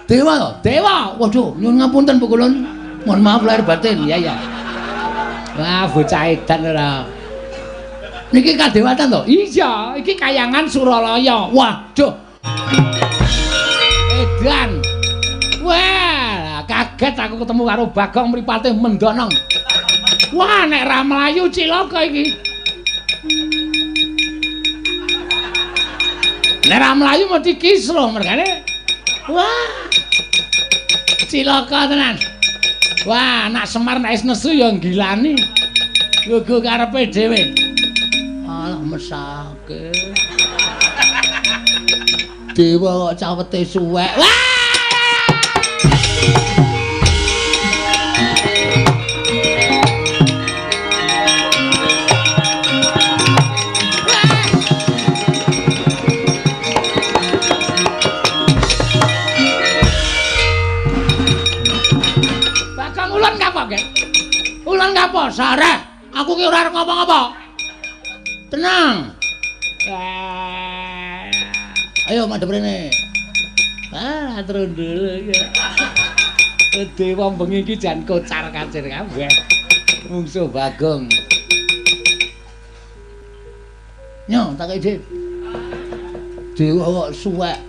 Dewa to? Dewa. Waduh, nyuwun ngapunten Bu Kulun. Mohon maaf lahir batin. Iya, iya. Wah, bocah edan ora. Niki kadewatan to? Iya, iki kayangan Suralaya. Waduh. Edan. Wah, kaget aku ketemu karo Bagong mripate mendonong. Wah, nek ra mlayu cilaka iki. Nek ra mlayu mesti kisruh mergane. Wah. Cilaka tenan. Wah, anak Semar nek wis nesu ya nggilani. Gugu karepe dhewe. Alah mesake. Dewa kok cawete suwek. Wah! Ulun kapok sareh. Aku ki ora arep ngapa-ngapa. Tenang. Ayo madhep rene. Ah, trundul ya. Dewa bengi iki jan kocar kacir kabeh. Mungsuh Bagong. Nyo, tak kei. Dewa kok suwek.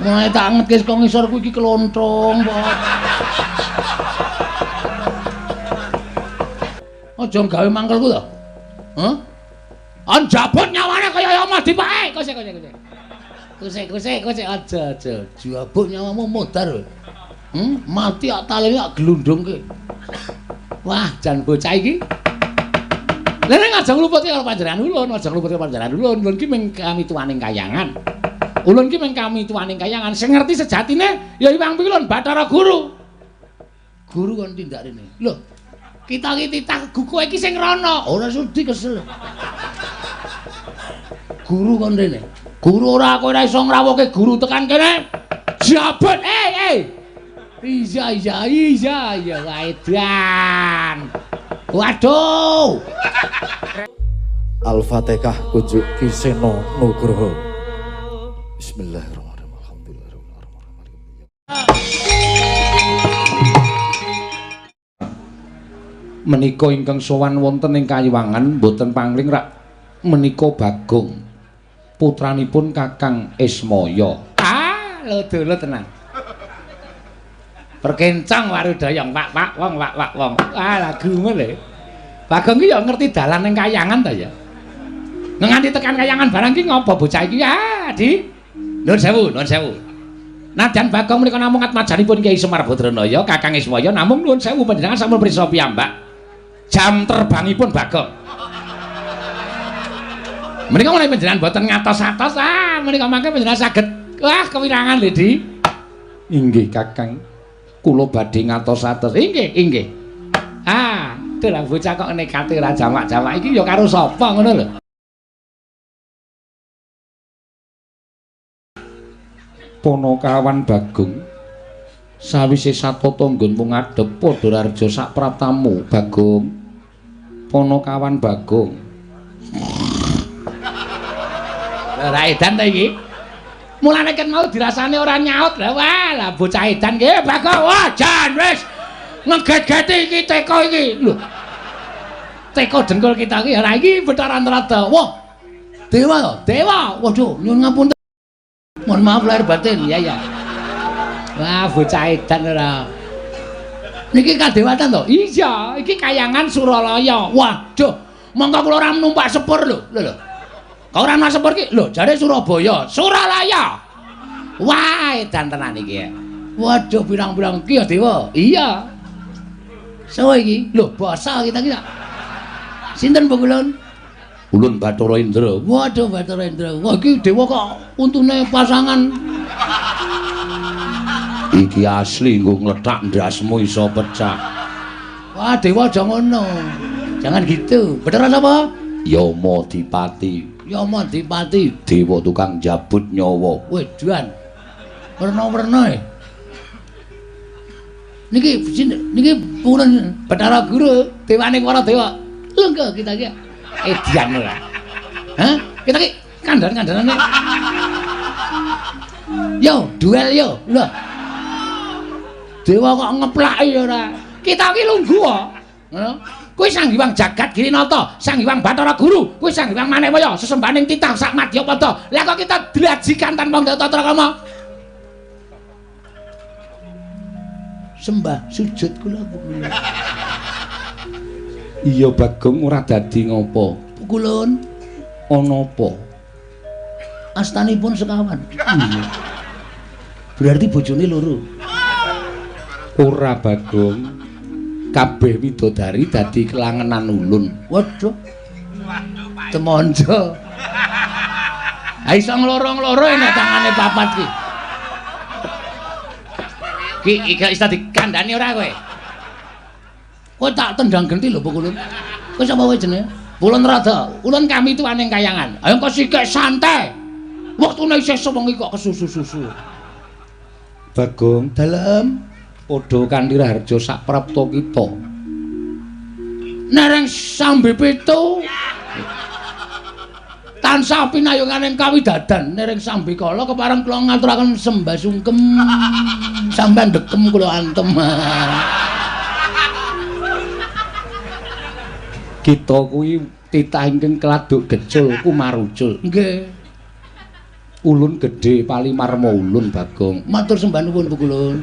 Mulai tak angetke saka ngisor kuwi iki klontrong, Pak. Aja gawe mangkelku to. Hah? Anjabut nyawane kaya ya dipake. Kose kose kose. Kose kose kose aja aja. Jabut nyawamu modar. Mati ak talene ak glundungke. Wah, jan bocah iki. Lha nek aja nglumputke karo panjenengan ulun, aja nglumputke panjenengan ulun. Ulun ki mung kamituwaning kayangan. Ulun ki mung kamituwaning kayangan. Sing ngerti sejatine ya Hyang Pilun Bathara Guru. Guru kon tindak rene. Lho, kita iki titah kowe iki sing rono. Ora sudi kesel. Guru kon rene. Guru ora kowe ora iso ngrawuhke guru tekan kene. Jabut. Iya iya iya iya edan. Waduh. Al-Fatihah kunjuk Ki Seno Nugroho. Bismillahirrahmanirrahim. Alhamdulillahirabbil alamin. Menika ingkang sowan wonten ing Kayiwangan boten pangling rak menika Bagong putranipun Kakang Ismaya. Ah, lho dolo tenan. Perkencang warudayang wak wak wong wak wak wong. Ah, lagumu lho. Bagong ki ya ngerti dalan ning kayangan ta ya. Nganti tekan kayangan barang ki ngopo bocah iki? Ah, Di. Nuwun sewu, nuwun sewu. Nadyan Bagong menika namung atmajanipun Kyai Semar Badranaya, Kakang Ismaya namung nuwun sewu panjenengan sampun prisa piyambak. Jam terbangipun Bagong. Menika menawi panjenengan boten ngatos-atos, ah menika mangke panjenengan saged wah kewirangan lho, Di. Inggih, Kakang. Kula badhe ngatos-atos. Inggih, inggih. Ah, lha bocah kok nekate ora jamak-jamak iki ya karo sapa ngono lho. Ponokawan Bagong sawise satata nggonmu ngadhep padha rarja sak praptamu Bagong. Ponokawan Bagong. Lha ra edan ta iki? Mulane ket mau dirasane ora nyaut. Lah wah, lah bocah edan ki Bagong. Wah, jan wis ngeget-geti iki teko iki. Lho. Teko dengkul kita iki ora iki Bathara Antarada. Wah. Dewa to? Dewa. Waduh, nyuwun ngapunten. Mohon maaf lahir batin. Iya, iya. Wah, bocah edan ora. Niki kadewatan to? Iya, iki kayangan Suralaya. Waduh, mongko kula ora numpak sepur lho. Lho lho. Kok ora numpak sepur iki? Lho, jare Surabaya. Suralaya. Wah, edan tenan iki. Waduh, pirang-pirang iki ya, Dewa. Iya. Sawa iki? Lho, basa kita iki. Sinten Bu Kulun? Ulun Bathara Indra. Waduh, Bathara Indra. Wah, iki dewa kok untune pasangan. Iki asli nggo nglethak ndasmu iso pecah. Wah, dewa aja ngono. Jangan gitu. Bathara sapa? Yama Dipati. Yama Dipati, dewa tukang jabut nyawa. Wedan. Werna-werna e. Niki niki purun Bathara Guru, dewane para dewa. Lho kita iki edian ora. Hah? Kita iki kandhan-kandhanane. Yo, duel yo. Lho. Dewa kok ngeplaki ora. Kita iki lungguh kok. Ngono. Kuwi Sang Hyang Jagat Girinata, Sang Hyang Bathara Guru, kuwi Sang Hyang Manekwaya, sesembahaning titah sak madyapada. Lah kok kita dlajikan tanpa tata krama? Sembah sujud kula pukulun. Iya Bagong ora dadi ngopo. Pukulun ana apa? Astanipun sekawan. Iya. Berarti bojone loro. Ora Bagong. Kabeh widodari dadi kelangenan ulun. Waduh. Temonjo. Ha iso ngloro-ngloro enek tangane papat ki. Ki iki iso dikandani ora kowe? Kowe tak tendang genti lho Pukulun. Kowe sapa kowe jenenge? Ulun Rada. Ulun kami itu aneng kayangan. Ayo kok sikek santai. Wektune isih sewengi kok kesusu-susu. Bagong dalem padha kanthi raharja sak prapta kita. Nereng sambe pitu tansah pinayunganing kawidadan nereng sambikala kepareng kula ngaturaken sembah sungkem sampean dekem kula antem. Kita kuwi titah ingkang keladuk gecul kumarucul. Nggih. Ulun gedhe palimarma ulun Bagong. Matur sembah nuwun Pukulun.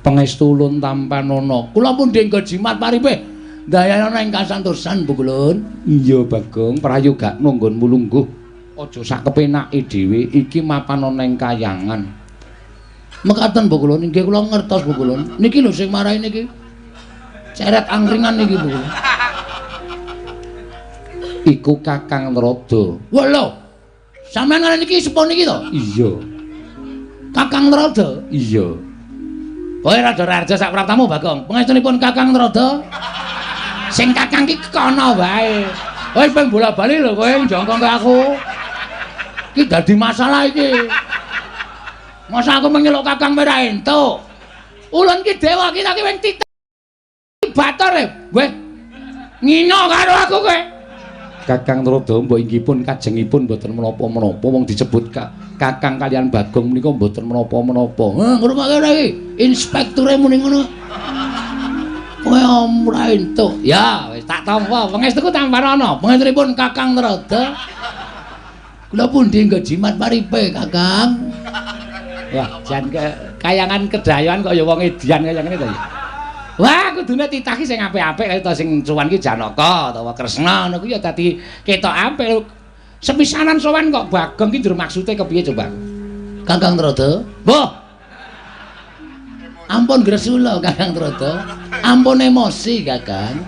Pangestu ulun tampanana. Kula pun denggo jimat paripih. Ndayana ing kasantosan Pukulun. Iya Bagong, prayogakno nggonmu lungguh. Aja sak kepenake dhewe, iki mapan ana ing kayangan. Mekaten Pukulun, nggih kula ngertos Pukulun. Niki lho sing marai niki. Ceret angkringan niki Pukulun. Iku Kakang Narada. Wah lho. Sampeyan ngene niki sepo niki to? Iya. Kakang Narada? Iya. Kowe rada raharja sak praptamu Bagong. Pangestunipun Kakang Narada. Sing kakang ki kono wae. Kowe ping bola-bali lho kowe njongkong ke aku. Iki dadi masalah iki. Masa aku menyeluk kakang ora entuk. Ulun ki dewa ki tak wing titah bator e. Weh. Ngino karo aku kowe. Kakang Narada mbok inggih pun kajengipun mboten menapa-menapa wong disebut Kakang kalian Bagong menika mboten menapa-menapa. Heh, ngrungokke ora iki? Inspekture muni ngono. Kowe ora entuk. Ya, wis tak tampa. Pangestuku tampanana. Pangestunipun Kakang Narada. Kula pundi nggo jimat paripe, Kakang? Wah, jan kayangan kedayoan kok ya wong edian kaya ngene to ya. Wah, kudune titah ki sing apik-apik kaya ta sing sowan ki Janaka utawa Kresna ngono kuwi ya dadi ketok apik. Sepisanan sowan kok Bagong ki njur maksude kepiye coba? Kakang Narada. Mbah. Ampun gresula Kakang Narada. Ampun emosi Kakang.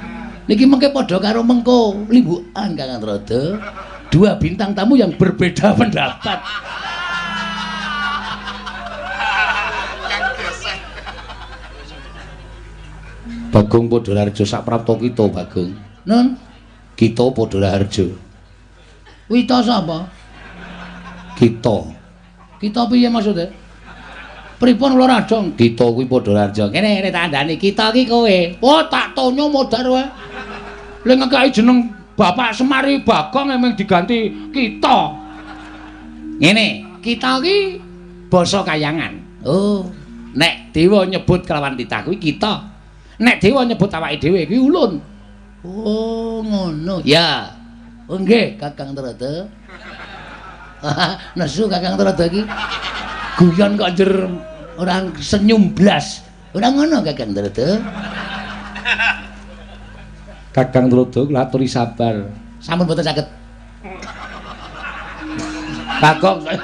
Niki mengke padha karo mengko limbukan Kakang Narada. Dua bintang tamu yang berbeda pendapat. Bagong padha raharja sak prapta kita Bagong. Nun, kita padha raharja. Wita sapa? Kita. Kita piye maksude? Pripun kula radong? Kita kuwi padha raharja. Kene kene tak kandhani, kita ki kowe. Oh, tak tonyo modar wae. Le ngekeki jeneng Bapak Semari Bagong emang diganti kita. Ngene, kita ki basa kayangan. Oh, nek dewa nyebut kelawan titah kuwi kita. Nek dewa nyebut awake dhewe kuwi ulun. Oh, ngono. Ya. Oh nggih, Kakang Narada. Nesu Kakang Narada iki. Guyon kok njer ora senyum blas. Ora ngono Kakang Narada. Kakang Narada kula aturi sabar. Sampun mboten saged. Bagong saya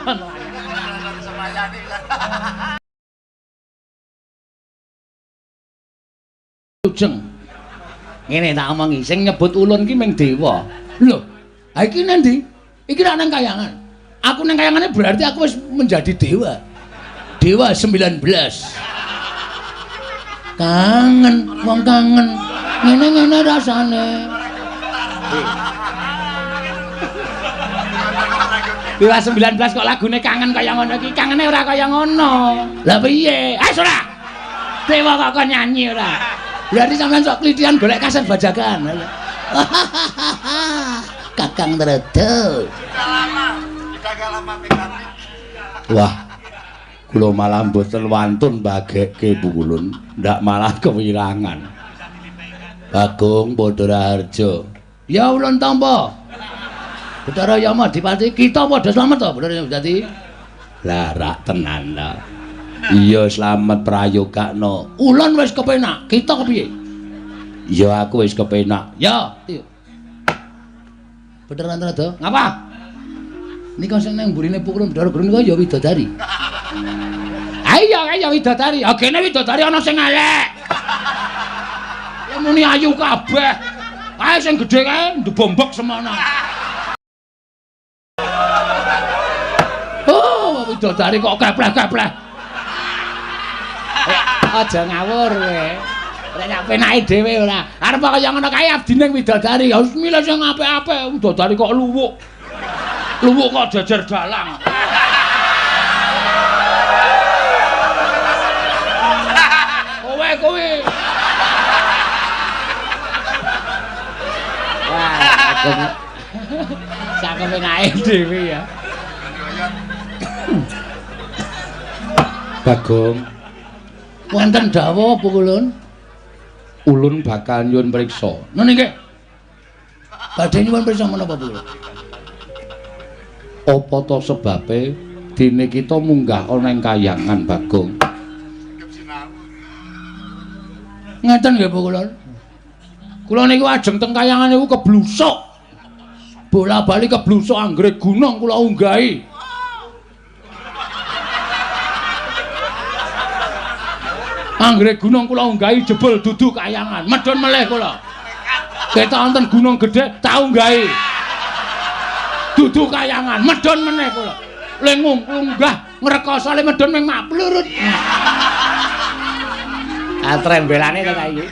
Ujeng. Ngene tak omongi, sing nyebut ulun ki ming dewa. Lho, ha iki nang ndi? Iki ra nang kayangan. Aku nang kayangane berarti aku wis menjadi dewa. Dewa 19. Kangen, wong kangen. Ngene-ngene rasane. Dewa 19 kok lagune kangen kaya ngono iki. Kangene ora kaya ngono. Lah piye? Wis ora. Dewa kok kon nyanyi ora. Berarti sampean sok klithian golek kaset bajakan. Kakang Narada. Sudah lama, sudah lama PKB. Wah. Kula malah mboten wantun bagekke Pukulun, ndak malah kewirangan. Bagong Badharaharja. Ya ulun tampa. Bathara Yama Dipati kita padha slamet to, Bathara Yama Dipati. Lah rak tenan ta. Iya slamet prayogakno. Ulun wis kepenak, kita kepiye? Ya aku wis kepenak. Ya, Bathara Antrada, ngapa? Nika sing nang mburine Pukulun Bathara Guru nika ya widodari. Ayo ayo widodari. Ha kene widodari ana sing elek. Ya muni ayu kabeh. Kae sing gedhe kae ndebombok semono. Oh, widodari kok kepleh-kepleh. Aja ngawur kowe. Ora sak penake dhewe ora. Arep kaya ngono kae abdine widodari. Ya wis milih sing apik-apik. Widodari kok luwuk. Luwuk kok jejer dalang. Kowe kowe. Wah, sak penake dhewe ya. Bagong. Wonten dawuh Pukulun? Ulun bakal nyuwun priksa. Ngene nggih. Badhe nyuwun priksa menapa Pukulun? Apa ta sebabe dene kita munggah ana ing kayangan Bagong? Ngeten nggih Pukulun. Kula niku ajeng teng kayangan niku keblusuk. Bola-bali keblusuk anggere gunung kula unggahi. Anggere gunung kula unggahi jebul dudu kayangan, medhun melih kula. Ketok wonten gunung gedhe tak unggahi. Dudu kayangan, medhun meneh kula. Le ngunggah ngrekoso le medhun ming maplurut. Ah trembelane to ta iki.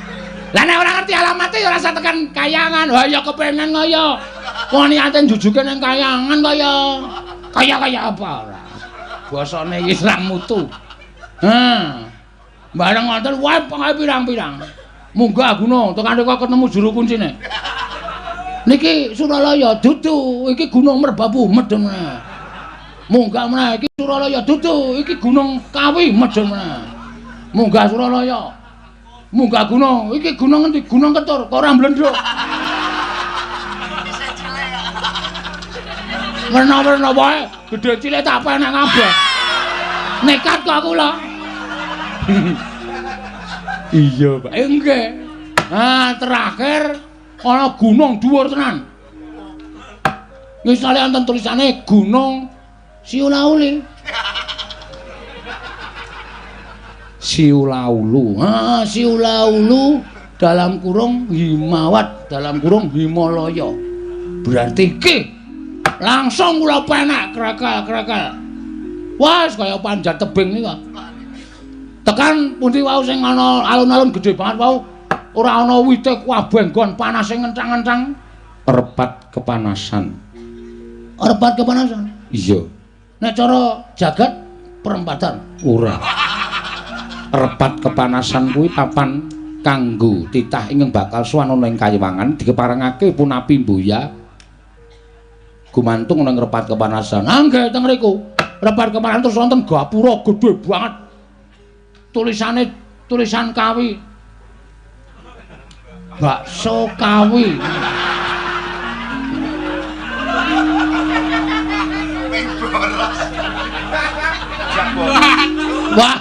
Lah nek ora ngerti alamate ya ora usah tekan kayangan. Ha ya kepengen kaya. Wong niate njujuke ning kayangan kaya. Kaya-kaya apa ora. Basane iki ra mutu. Ha. Bareng wonten wae pengae pirang-pirang. Munggah gunung tekan kok ketemu juru kuncine. Niki Suralaya dudu, iki Gunung Merbabu medhun meneh. Munggah meneh iki Suralaya dudu, iki Gunung Kawi medhun meneh. Munggah Suralaya. Munggah gunung, iki gunung endi? Gunung Ketur, kok ora mblendhuk. Werna-werna wae, gedhe cilik tak penek kabeh. Nekat kok aku lho. Iya, Pak. Nggih. Ah, terakhir ana gunung dhuwur tenan. Misale wonten tulisane Gunung Siulauli. Siulaulu. Ah, Siulaulu dalam kurung Himawat, dalam kurung Himalaya. Berarti iki langsung kula penek krekel-krekel. Wah, kaya panjat tebing nika. Tekan pundi wau sing ana alun-alun gedhe banget wau ora ana wite kabeh nggon panase ngenthang-ngenthang. Repat kepanasan. Repat kepanasan? Iya. Nek cara jagat perempatan ora. Repat kepanasan kuwi papan kanggo titah ingkang bakal sowan ana ing kayiwangan dikeparengake punapi mbuya gumantung ana ing repat kepanasan. Ah nggih teng mriku. Repat kepanasan terus wonten gapura gedhe banget. Tulisane tulisan Kawi. Bakso Kawi. Wah,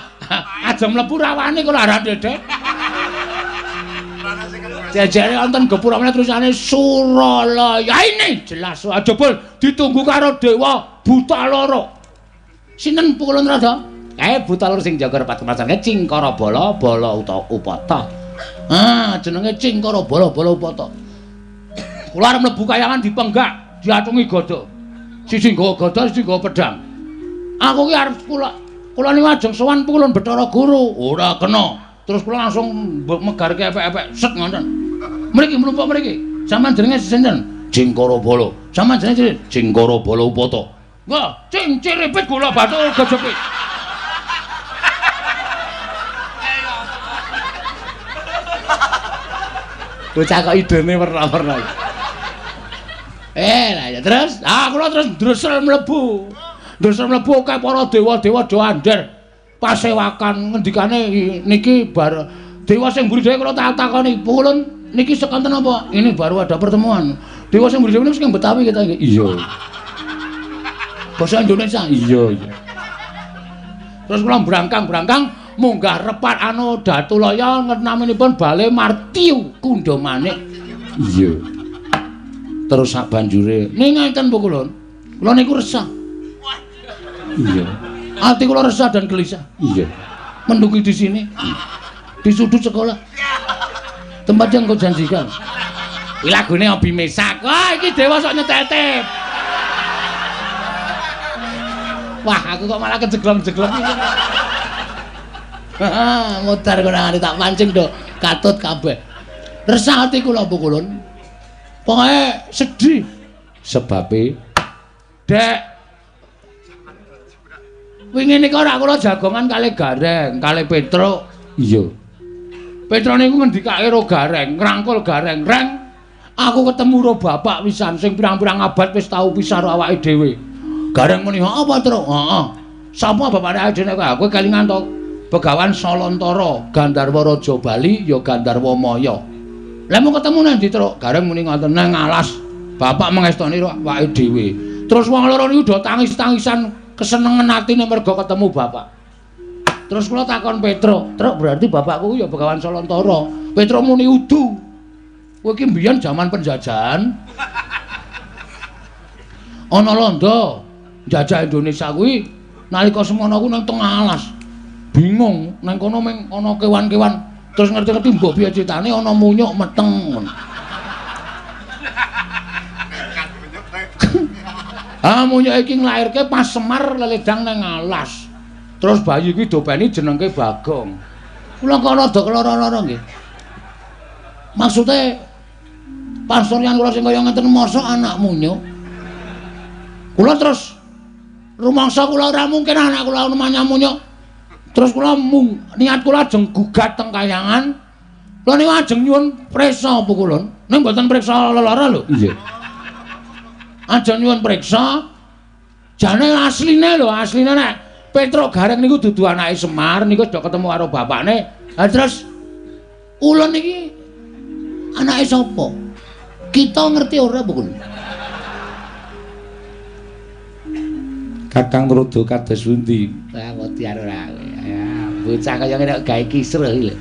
aja mlebu rawane kok ora dedek. Jejere wonten gapura meneh tulisane Suralaya. Ini jelas jebul ditunggu karo dewa buta loro. Sinten Pukulun Rada? Kae buta loro sing jaga repat kepanasan Cingkara Bala Bala Upata. Ah, jenenge Cingkara Bala Bala Upata. Kula arep mlebu kayangan dipenggak, diacungi gada. Siji nggawa gada, siji nggawa pedang. Aku ki arep kula niku ajeng sowan Pukulun Bathara Guru. Ora kena. Terus kula langsung megarke epek-epek set ngoten. Mriki mlumpuk mriki. Sampeyan jenenge sinten? Cingkara Bala. Sampeyan jenenge sinten? Cingkara Bala Upata. Wah, cing ciripit gula batu gejepit. Bocah kok idene werna-werna iki. Lah ya terus, ah kula terus ndresel mlebu. Ndesem mlebu akeh para dewa-dewa do andher. Pasewakan ngendikane niki bar dewa sing mburi dhewe kula tak takoni, "Pulun niki sekanten apa?" Ini baru ada pertemuan. Dewa sing mburi dhewe niku sing Betawi kita iki. Iya. Basa Indonesia. Iya, iya. Terus kula brangkang-brangkang munggah repat anu Datulaya naminipun Bale Martiu Kundha Manik. Iya. Terus sak banjure ning ngeten Bu Kulun. Kula niku resah. Iya. Ati kula resah dan gelisah. Iya. Menduki di sini. Di sudut sekolah. Tempat yang kau janjikan. Iki lagune Obi Mesak. Wah, iki dewa sok nyetetep. Wah, aku kok malah kejeglong-jeglong iki. Mutar konangane tak pancing do katut kabeh. Resah ati kula Bu Kulun. Pokoke sedih. Sebabe Dek wingi nika ora kula jagongan kalih Gareng, kalih Petruk. Iya. Petruk niku ngendikake ro Gareng, ngrangkul Gareng, "Reng, aku ketemu ro bapak pisan sing pirang-pirang abad wis tau pisah ro awake dhewe." Gareng muni, "Apa, Truk?" "Heeh. Sapa bapakne awake dhewe nek kowe kelingan to Begawan Salantara, Gandharwa Raja Bali ya Gandharwa Maya." "Lah mau ketemu nang ndi, Truk?" Gareng muni ngoten, "Nang alas. Bapak mengestoni ro awake dhewe." Terus wong loro niku do tangis-tangisan kesenengan atine mergo ketemu bapak. Terus kula takon Petruk, "Truk, berarti bapakku ya Begawan Salantara." Petruk muni, "Udu. Kowe iki mbiyen jaman penjajahan. Ana londo njajah Indonesia kuwi nalika semono ku nang tengah alas. Bingung, nang kono mung ana kewan-kewan. Terus ngerti-ngerti mbok piye critane ana munyuk meteng." Ah, munyuk iki nglairke pas Semar leledang nang alas. Terus bayi kuwi dopeni jenengke Bagong. Kula kok rada keloro-loro nggih. Maksude pasuryan kula sing kaya ngeten mosok anak munyuk. Kula terus rumangsa kula ora mungkin anak kula namanya munyuk. Terus kula mung niat kula ajeng gugat teng kayangan. Kula niku ajeng nyuwun priksa Bu Kulun. Ning mboten priksa lelara lho. Iya. Ajeng nyuwun priksa. Jane asline lho, asline nek Petruk Gareng niku dudu anake Semar niku wis do ketemu karo bapakne. Lah terus ulun iki anake sapa? Kita ngerti ora Bu Kulun? Kakang Trudo kados pundi? Lah wedi ora kowe. Ya, bocah kaya ngene kok gawe kisruh iki lho.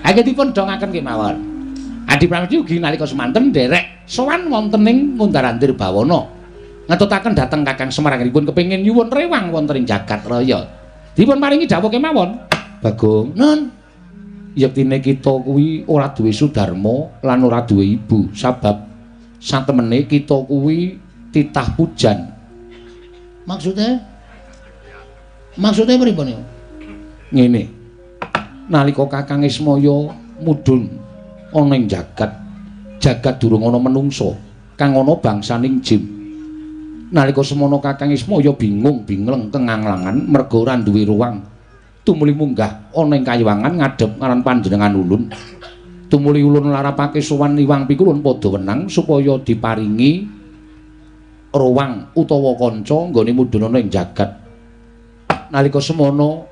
Ha iki dipun dongaken kemawon. Adi Pramesti ugi nalika semanten nderek sowan wonten ing Mundar-andir Bawana. Ngetutaken dhateng Kakang Semar anggenipun kepengin nyuwun rewang wonten ing jagat raya. Dipun paringi dawuh kemawon. Bagong, nun. Yektine kita kuwi ora duwe sudarma lan ora duwe ibu sabab satemene kita kuwi titah pujan. Maksudnya? Maksudnya pripun niku? Ngene. Nalika Kakang Ismaya mudhun ana ing jagat, jagat durung ana menungsa, kang ana bangsaning jin. Nalika semono Kakang Ismaya bingung bingleng kenganglangan merga ora duwe ruang. Tumuli munggah ana ing kayuwangan ngadhep ngaran panjenengan ulun. Tumuli ulun larapake sowan Iwang Pikulun padha wenang supaya diparingi ruang utawa kanca nggone mudhun ana ing jagat. Nalika semono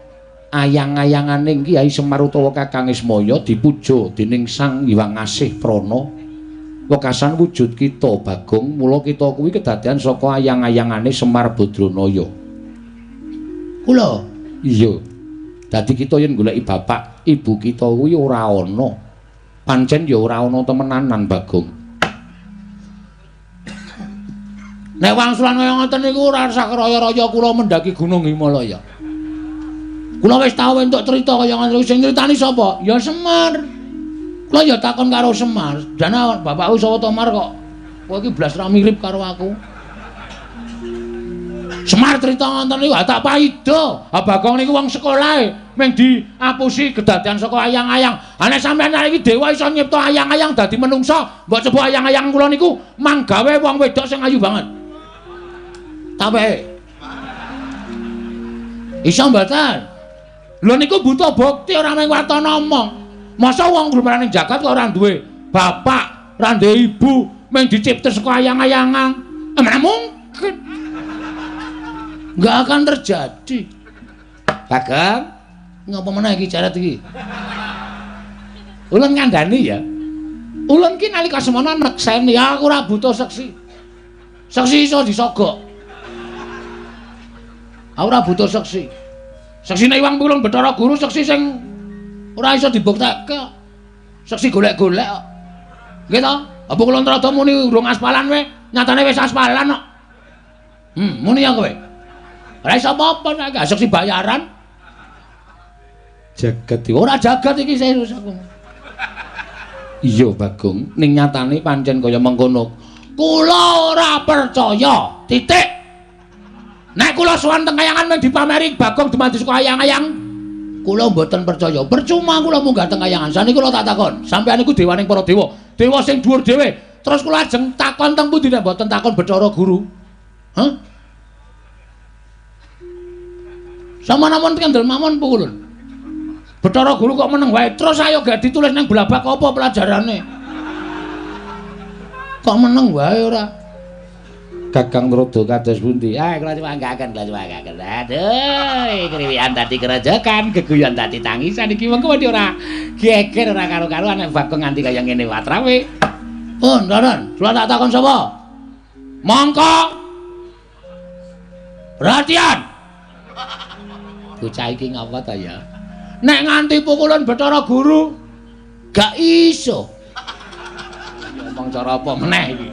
ayang-ayanganing Kyai Semar utawa Kakang Ismaya dipuja dening Sang Hyang Asih Prana. Wekasan wujud kita Bagong, mula kita kuwi kedadean saka ayang-ayangane Semar Badranaya. Kula? Iya. Dadi kita yen goleki bapak, ibu kita kuwi ora ana. Pancen ya ora ana temenanan Bagong. Nek wangsulan kaya ngoten niku ora usah raya-raya kula mendaki Gunung Himalaya. Kula wis tau entuk crita kaya ngoten niku, sing nyritani sapa? Ya Semar. Kula ya takon karo Semar, "Jane bapakku sapa to Mar kok kowe iki blas ra mirip karo aku?" Semar crita ngoten niku tak paida. Ha Bagong niku wong sekolahe mung diapusi kedadean saka ayang-ayang. Ha nek sampeyan iki dewa iso nyipta ayang-ayang dadi menungsa, mbok coba ayang-ayang kula niku manggawe wong wedok sing ayu banget. Tape. Iso mboten? Lho niku butuh bukti ora mung watana omong. Masa wong glumaran ing jagat kok ora duwe bapak, ora duwe ibu, mung dicipta saka ayang-ayangan. Ora mungkin. Enggak akan terjadi. Bagong, ngapa meneh iki jaret iki? Ulun ngandani ya. Ulun ki nalika semono nekseni aku ora butuh seksi. Seksi iso disogok. Aku ora butuh seksi. Seksine Iwang Pikulun Bathara Guru seksi sing ora iso dibuktekke. Seksi golek-golek kok. Nggih to? Apa kula Trada muni urung aspalan we, nyatane wis aspalan kok. Muni ya kowe. Ora iso apa-apa nek seksi bayaran. Jagat ora jagat iki serius aku. Iya Bagong, ning nyatane pancen kaya mengkono. Kula ora percaya. Titik. Nek kula sowan teng kayangan mung dipameri Bagong dumadi saka ayang-ayang, kula mboten percaya. Percuma kula munggah teng kayangan. Saniki kula tak takon, sampeyan niku dewaning para dewa, dewa sing dhuwur dhewe. Terus kula ajeng takon teng pundi nek mboten takon Bathara Guru? Hah? Sampeyan namung kendel mawon pukulun. Bathara Guru kok meneng wae. Terus ayo gak ditulis nang blabak apa pelajarane? Kok meneng wae ora? Kakang Trada kados pundi? Ah, kula nyuwanggaken, kula nyuwanggaken. Aduh, kriwikan dadi kerejekan, geguyon dadi tangisan iki mengko wedi ora geger ora karo-karuan nek Bagong nganti kaya ngene watrawe. Oh, Ndaran, kula tak takon sapa? Mongko. Perhatian. Bocah iki ngapa ta ya? Nek nganti pukulan Bathara Guru gak iso. Ngomong cara apa meneh iki?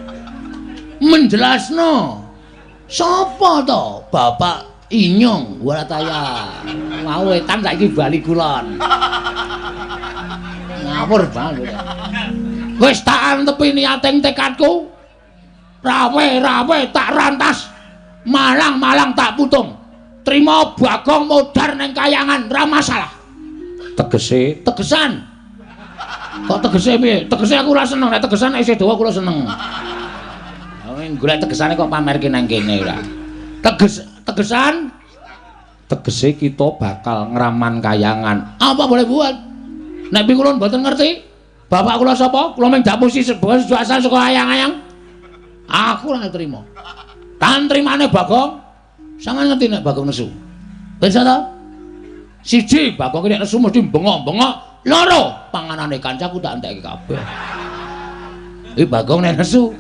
Menjelasno. Sapa to? Bapak Inyong ora taya. Mau wetan saiki bali kulon. Ngawur banget. Wis tak antepi niating tekadku. Rawe-rawe tak rantas. Malang-malang tak putung. Trima Bagong modar ning kayangan ra masalah. Tegese, tegesan. Kok tegese piye? Tegese aku ora seneng, nek tegesan isih dawa kula seneng. Golek tegesane kok pamerke nang kene ora. Tegesan tegese kita bakal ngraman kayangan. Apa boleh buat? Nek pikulun mboten ngerti, bapak kula sapa? Kula mung dapusi sebuah asal saka ayang-ayang. Aku ora trima. Tan trimane Bagong. Sampeyan ngerti nek Bagong nesu. Pirsa ta? Siji, Bagong nek nesu mesti bengok-bengok. Loro, panganane kancaku tak entekke kabeh. Iki Bagong nek nesu.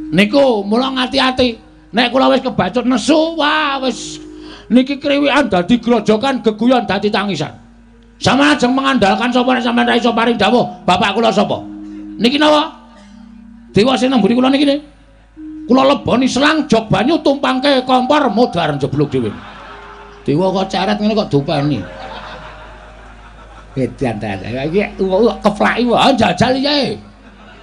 Niku mula ngati-ati. Nek kula wis kebacut nesu, wah wis niki kriwikan dadi grojokan, geguyon dadi tangisan. Sampeyan ajeng mengandalkan sapa nek sampeyan ra iso paring dawuh, bapak kula sapa? Niki napa? Dewa sing nang mburi kula niki ne. Kula leboni selang jog banyu tumpangke kompor modar njeblug dhewe. Dewa kok ceret ngene kok dopeni. Edan ta. Iki keflaki wae jajal iki.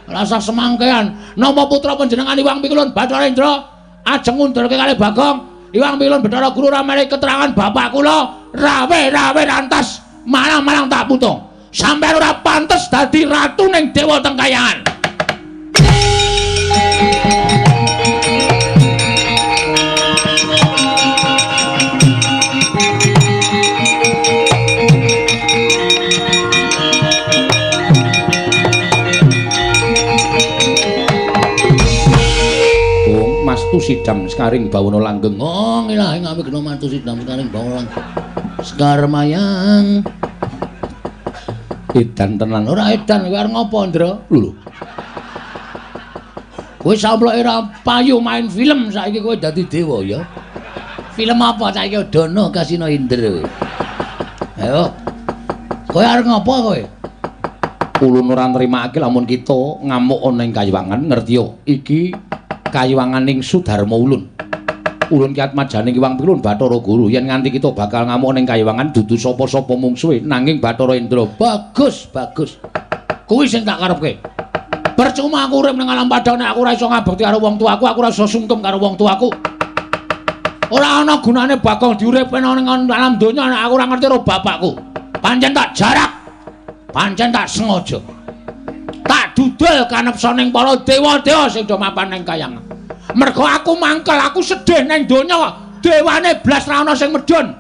Rasa semangkean. Napa putra panjenengan Iwang Pikulun Bathara Indra ajeng ngundurke kalih Bagong? Iwang Pikulun Bathara Guru ora menehi keterangan bapak kula rawe-rawe rantas malang-malang tak putung. Sampeyan ora pantes dadi ratu ning dewa teng kayangan. Sidam sekaring bawana langgeng. Oh, ngilahi ngawi gena mantu sidam sekaring bawana langgeng. Sekar mayang. Edan tenan. Ora edan kowe arep ngopo, Ndra? Lho. Kowe samploke ora payu main film saiki kowe dadi dewa ya. Film apa saiki Dono Kasino Indra. Ayo. Kowe arep ngopo kowe? Ulun ora nrimake lamun kita ngamuk ana ing kayiwangan, ngerti yo. Iki kayiwanganing Sudarma Ulun. Ulun ki atmajane Iwang Pikulun Bathara Guru yen nganti kita bakal ngamuk ning kayiwangan dudu sapa-sapa mungsuhe nanging Bathara Indra. Bagus, bagus. Kuwi sing tak karepke. Percuma aku urip ning alam padha nek aku ora iso ngabekti karo wong tuaku, aku ora iso sungkem karo wong tuaku. Ora ana gunane Bagong diuripke ning alam donya nek aku ora ngerti karo bapakku. Pancen tak jarak. Pancen tak sengaja. Tak dudul kanepsaning para dewa-dewa sing do mapan ning kayangan. Mergo aku mangkel, aku sedih ning donya, dewane blas ra ana sing medhun.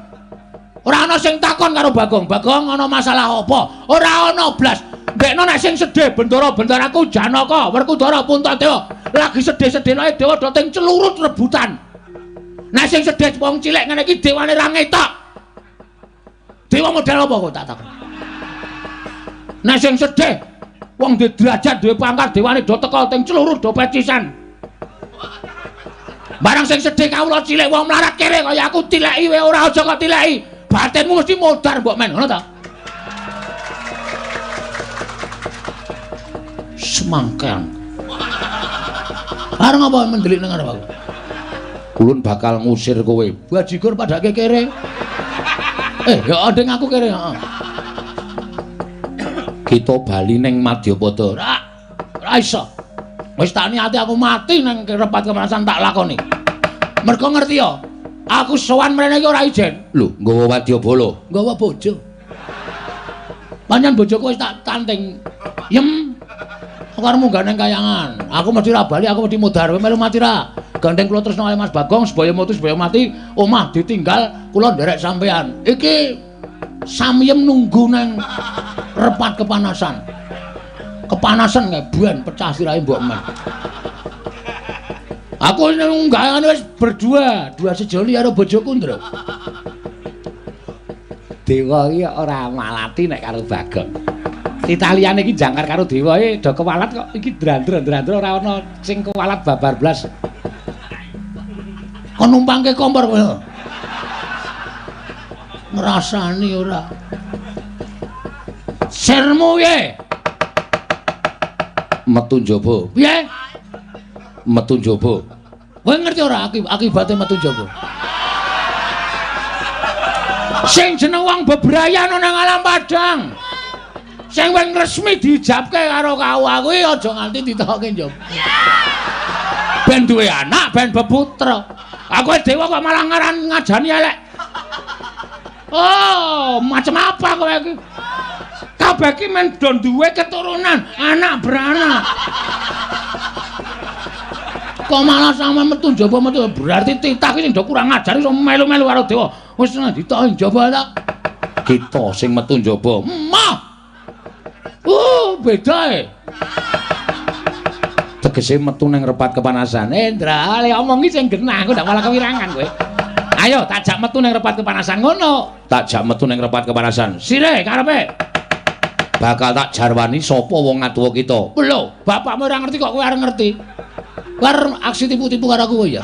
Ora ana sing takon karo Bagong. Bagong ana masalah apa? Ora ana blas. Ndekno nek sing sedih bendara-bendaraku Janaka, Werkudara, Puntadewa. Lagi sedih-sedihne dewa do teng celurut rebutan. Nek sing sedhe wong cilik ngene iki dewane ra ngetok. Dewa model apa kok tak takon. Nek sing sedhe wong duwe derajat, duwe pangkat, dewane do teka teng celuru do pecisan. Barang sing sedhe kawula cilik wong mlarat kere kaya aku tileki wae ora aja kok tileki. Batinmu mesti modar mbok men, ngono ta? Semangkean. Arep apa mendelik nang arep aku? Kulun bakal ngusir kowe. Bajigur padake kere. Ya adeng aku kere, heeh. Kita bali ning Madyapada. Ora iso. Wis tak niati aku mati nang repat kepanasan tak lakoni. Mergo ngerti ya, aku sowan mrene iki ora ijen. Lho, nggawa wadyabala, nggawa bojo. Pancen bojoku wis tak tanting. Yem. Aku arep munggah nang kayangan. Aku mesti ra bali, aku mesti modar. Kowe melu mati ra? Gandeng kula tresna kali Mas Bagong, sebaya mutus sebaya mati, omah ditinggal, kula nderek sampean. Iki samyem nunggu nang repat kepanasan. Kepanasan kae ben pecah sirahe mbok men. Aku nang kayangan wis berdua, dua sejoli karo bojoku, Ndra. Dewa iki ora malati nek karo Bagong. Italiane iki jangkar karo dewa e do kewalat kok iki drandra-drandra ora ana sing kewalat babar blas. Kon numpangke kompor kowe. Ngrasani ora. Sirmu piye? Metu njaba. Piye? Metu njaba. Kowe ngerti ora akibate metu njaba? Sing jeneng wong bebrayan nang alam padang. Sing wis resmi diijabke karo KUA kuwi aja nganti ditokke njaba. Ben duwe anak, ben beputra. Aku dewa kok malah ngaran ngajani elek. Oh, macam apa kowe iki? Kabeh iki men do duwe keturunan, anak beranak. Kok malah sama metu njaba metu berarti titah iki sing do kurang ajar iso melu-melu karo dewa. Wis ditokke njaba ta. Kita sing metu njaba. Mah. Beda e. Tegese metu nang repat kepanasan. Ndra, le omongi sing genah, aku ndak malah kewirangan kowe. Ayo tak jak metu nang repat kepanasan ngono. Tak jak metu nang repat kepanasan. Sire karepe. Bakal tak jarwani sapa wong ngatuwa kita. Lho, bapakmu ora ngerti kok kowe arep ngerti. Kowe arep aksi tipu-tipu karo aku kowe ya.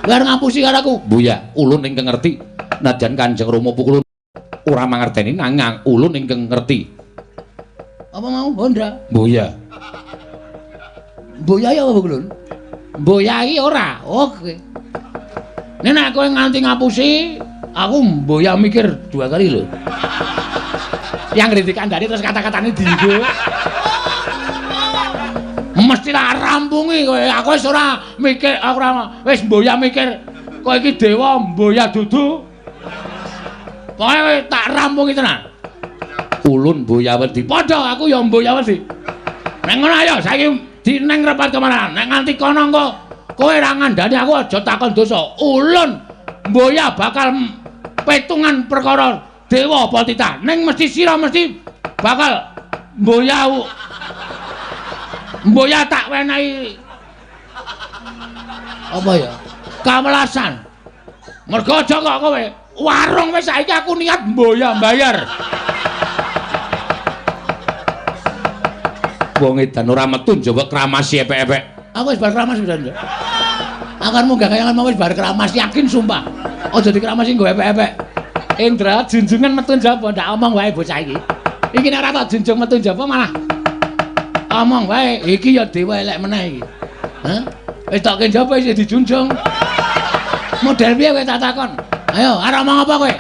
Kowe arep ngapusi karo aku. Buya, ulun ingkang ngerti. Najan Kanjeng Rama Pukulun ora mangerteni nanging ulun ingkang ngerti. Apa mau Honda? Buya. Buya ya apa Kulun? Buya iki ora. Oke. Nek nek kowe nganti ngapusi, aku mboya mikir dua kali lho. Yang ngerti kandhane terus kata-katane dienggo. Mesti tak rampungi kowe. Aku wis ora mikir, aku ora wis mboya mikir kowe iki dewa mboya dudu. Pokoke tak rampungi tenan. Ulun mboya wedi. Padha aku ya mboya wedi. Nek ngono ayo saiki dineng repat kemana? Nek nganti kono engko kowe ora ngandani aku aja takon dosa. Ulun mboya bakal petungan perkara dewa apa titah. Ning mesti sira mesti bakal mboya mboya tak wenehi apa ya? Kawelasan. Mergo aja kok kowe warung wis saiki aku niat mboya mbayar. Wong edan ora metu njaba kramasi epek-epek. Aku wis bar kramas pisan, Nduk. Aku arep munggah kayangan mau wis bar kramas yakin sumpah. Aja dikramasi nggo epek-epek. Indra junjungan metu njaba ndak omong wae bocah iki. Iki nek ora tak junjung metu njaba malah omong wae. Iki ya dewa elek meneh iki. Hah? Wis tokke njaba isih dijunjung. Model piye kowe tak takon? Ayo, arep omong apa kowe?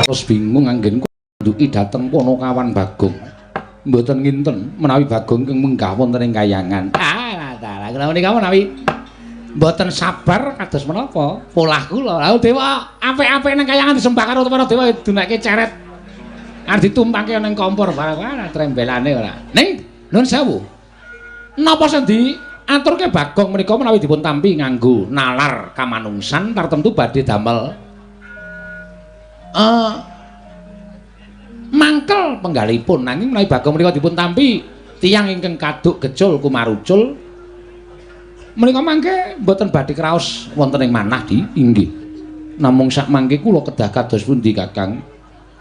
Terus bingung anggenku nduki dhateng Ponokawan Bagong. Mboten nginten menawi Bagong ingkang munggah wonten ing kayangan. Ah, dalah kula menika menawi mboten sabar kados menapa polah kula. Lha dewa apik-apik nang kayangan disembah karo para dewa dunake ceret. Arep ditumpangke nang kompor barang ora trembelane ora. Ning nuwun sewu. Napa sing di Aturke Bagong menika menawi dipun tampi nganggo nalar kamanungsan tartemtu badhe damel mangkel penggalipun, nanging menawi Bagong menika dipun tampi tiyang ingkang kaduk gecul kumarucul menika mangke mboten badhe kraos wonten ing manah di inggih. Namung sak mangke kula kedah kados pundi Kakang?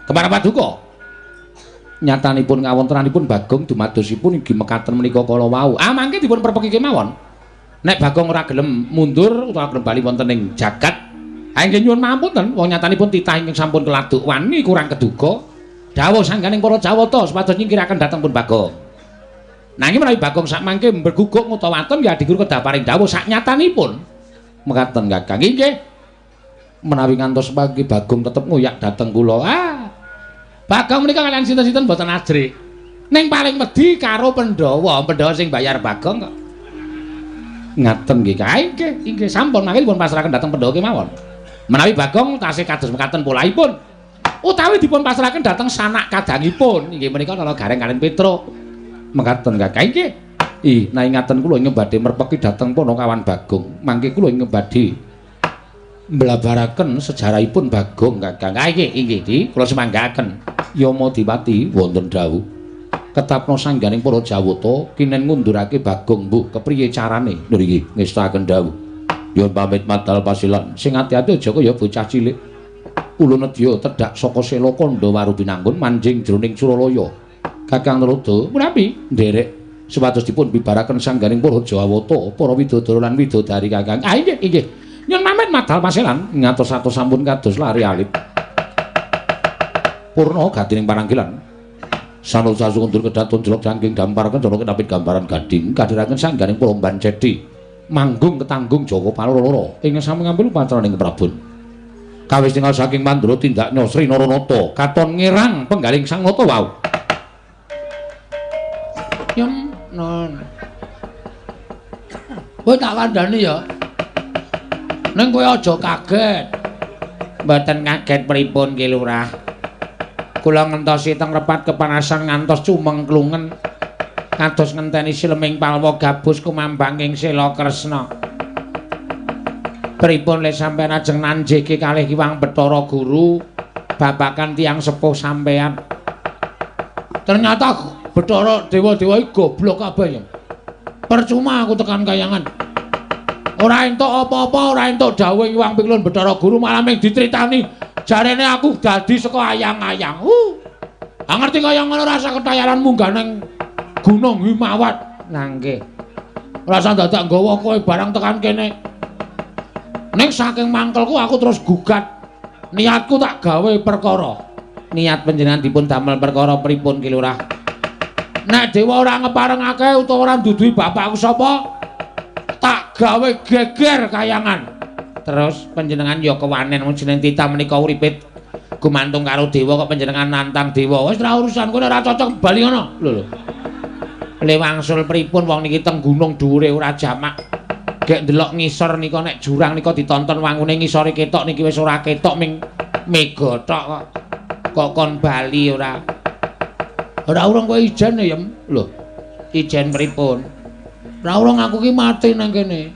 Kemara paduka. Nyatanipun kawontenanipun Bagong dumadosipun inggih mekaten menika kala wau. Ah mangke dipun perpeki kemawon. Nek Bagong ora gelem mundur utawa gelem bali wonten ing jagat, ha inggih nyuwun pangapunten, wong nyatanipun titah ingkang sampun keladuk wani kurang keduga. Dawuh sangganing para Jawata supados nyingkiraken dhateng pun Bagong. Nanging menawi Bagong sak mangke mbreguguk ngutawaten ya Adiguru kedah paring dawuh sak nyatanipun. Mekaten Kakang. Inggih. Menawi ngantos pagi Bagong tetep ngoyak dhateng kula. Ah. Bagong menika kaliyan sinten-sinten mboten ajrih. Ning paling wedi karo Pandhawa, Pandhawa sing bayar Bagong kok. Ngaten nggih, Kak. Inggih, inggih sampun mangke dipun pasrahaken dhateng Pandhawa kemawon. Menawi Bagong tasih kados mekaten polahipun utawi dipun pasrahaken dhateng sanak kadangipun, inggih menika Nala Gareng kaliyan Petruk. Mekaten Kakang. Inggih. Ih, nah ingaten kula ingkang badhe merpeki dhateng Panakawan Bagong. Mangke kula ingkang badhe mblabaraken sejarahipun Bagong Kakang. Ah inggih, inggih di kula semanggaken. Yama Dipati wonten dawuh. Ketapna sangganing para Jawata kinen ngundurake Bagong mbuh kepriye carane? Lho iki ngestakaken dawuh. Nyuwun pamit madal pasilan. Sing ati-ati aja kaya bocah cilik. Ulun nedya tedhak saka sela kandha waru binanggun manjing jroning Suralaya. Kakang Narada menawi nderek supados dipun bibaraken sangganing para Jawata, para widodara lan widodari Kakang. Ah inggih, inggih. Nyuwun pamit madal pasilan ngatos-atos sampun kados lari alit. Purna gadining paranggilan. Sanul sasundur kedaton jelok jangking damparaken jana kenapit gambaran gading kadhiraken sangganing para Bancedi. Manggung ketanggung Jaka Paloro-loro ingkang sami ngambil upacaraning Prabon. Kawis tingal saking Mandura tindaknya Sri Naranata katon ngirang penggaling Sang Nata wau. Yem non. Kowe tak kandhani ya. Ning kowe aja kaget. Mboten kaget pripun Ki Lurah. Kula ngentosi teng repat kepanasan ngantos cumeng klungen. Kados ngenteni sileming palwa gabus kumambang ing Sela Kresna. Pripun le sampeyan ajeng nanjeke kalih Kiwang Bathara Guru babakan tiyang sepuh sampeyan. Ternyata Bathara dewa-dewa iki goblok kabeh ya. Percuma aku tekan kayangan. Ora entuk apa-apa, ora entuk dawuhe Kiwang Piklun Bathara Guru malah mung dicritani jarene aku dadi saka ayang-ayang. Ah ngerti kaya ngono rasa ketayalan munggah nang Gunung Himawat. Lah nggih. Rasa dadak nggawa kowe barang tekan kene. Ning saking mangkelku aku terus gugat. Niatku tak gawe perkara. Niat panjenengan dipun damel perkara pripun Ki Lurah? Nek dewa ora ngeparengake utawa ora nduduhi bapakku sapa, tak gawe geger kayangan. Terus panjenengan ya kewanen wong jeneng titah menika uripe gumantung karo dewa kok panjenengan nantang dewa. Wis ora urusan kowe ora cocok bali ngono. Lho lho. Le wangsul pripun wong niki teng gunung dhuwure ora jamak. Gek ndelok ngisor nika nek jurang nika ditonton wangune ngisore ketok niki wis ora ketok ming mega tok kok. Kok kon bali ora. Ora urung kowe ijen ya, Yem. Lho, ijen pripun? Ora urung aku ki mati nang kene.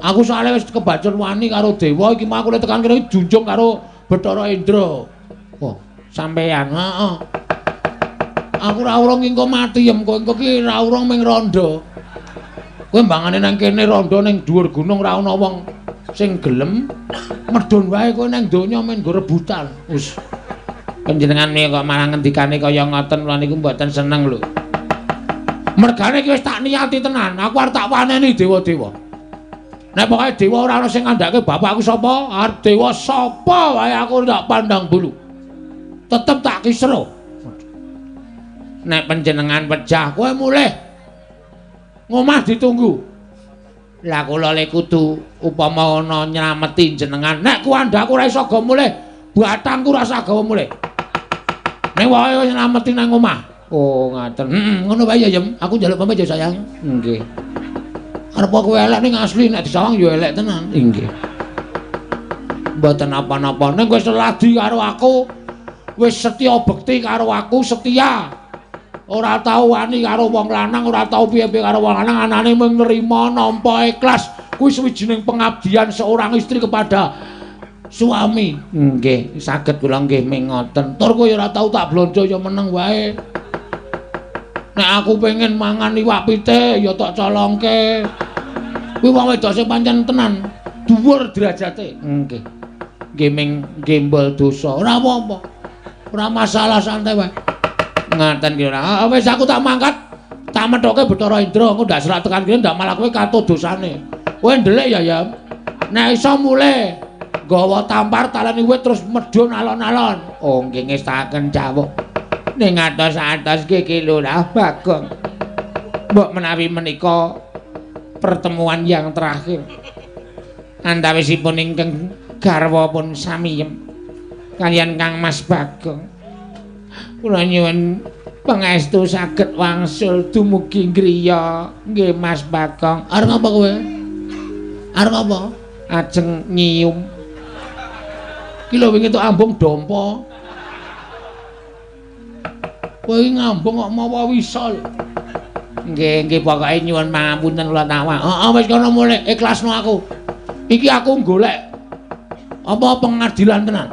Aku soalnya wis kebacut wani karo dewa iki mau aku lek tekan kene junjung karo Bathara Indra. Oh, sampeyan. Heeh. Aku ora urung engko mati Yem, kowe engko ki ora urung ming rondo. Kowe mbangane nang kene rondo ning dhuwur gunung ora ana wong sing gelem medhun wae kowe nang donya men nggo rebutan. Wis. Panjenengan kok malah ngendikane kaya ngoten kula niku mboten seneng lho. Mergane iki wis tak niati tenan, aku arep tak waneni dewa-dewa. Nek pokoke dewa ora ana sing ngandhake bapakku sapa, arep dewa sapa wae aku tak pandang bulu. Tetep tak kisruh. Nek panjenengan pejah kowe mulih. Ngomah ditunggu. Lah kula le kudu upama ana nylameti jenengan. Nek kuandhaku ora iso go mulih, batangku ora usah gawa mulih. Nek wae wis nylameti nang omah. Oh, ngaten. Heeh, ngono wae ya, Yem. Aku njaluk pamit ya, sayang. Nggih. Arep kowe elek ning asli nek disawang ya elek tenan. Nggih. Mboten napa-napa. Ning wis ladi karo aku, wis setya bekti karo aku, setia. Ora tau wani karo wong lanang, ora tau piye-piye karo wong lanang, anane mung nrima nampa ikhlas. Kuwi sawijining pengabdian seorang istri kepada suami. Nggih, saged kula nggih ming ngoten. Tur kowe ora tau tak blonjo ya meneng wae. Nek aku pengen mangan iwak pitik ya tak colongke. Kuwi wong wedok sing pancen tenan dhuwur derajate. Nggih. Nggih ming gembol dosa. Ora apa-apa. Ora masalah, santai wae. Ngaten ki ora. Wis aku tak mangkat. Tak methoke Bathara Indra, engko ndak serak tekan kene ndak malah kowe katut dosane. Kowe ndelik ya, ya. Nek iso mulih nggawa tampar taleni wit terus medhun alon-alon. Oh nggih ngestaken jawuk. Ning atos-atos nggih Ki Lurah Bagong. Mbok menawi menika pertemuan yang terakhir. Antawisipun ingkang garwa pun samiyem kaliyan Kang Mas Bagong. Kula nyuwun pangestu saged wangsul dumugi griya nggih Mas Bagong. Arep apa kowe? Arep apa? Ajeng nyium. Ki lho wingi tok ambung dompa. Kowe iki ngambung kok mawa wisa lho. Nggih, nggih pokoke nyuwun pangapunten kula tawak. Heeh wis kono mulih ikhlasno aku. Iki aku golek apa pengadilan tenan.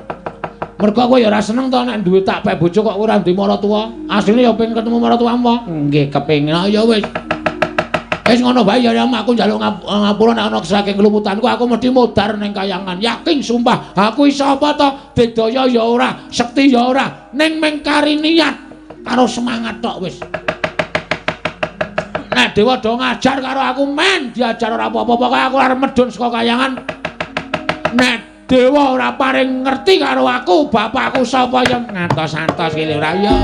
Mergo kowe ya ora seneng to nek duwe tak pek bojo kok ora duwe maratuwa. Asline ya pengen ketemu maratuwamu. Nggih, kepengin. Ya wis. Wis ngono bae ya aku njaluk ngapura nek ana saking keluputanku aku mesti modar ning kayangan. Yakin sumpah, aku iso apa to? Bedaya ya ora, sekti ya ora, ning mung kari niat karo semangat tok wis. Nek dewa do ngajar karo aku men diajar ora apa-apa, pokoke aku arep medhun saka kayangan. Nek dewa ora paring ngerti karo aku, bapakku sapa ya ngantos-antos ki ora ya.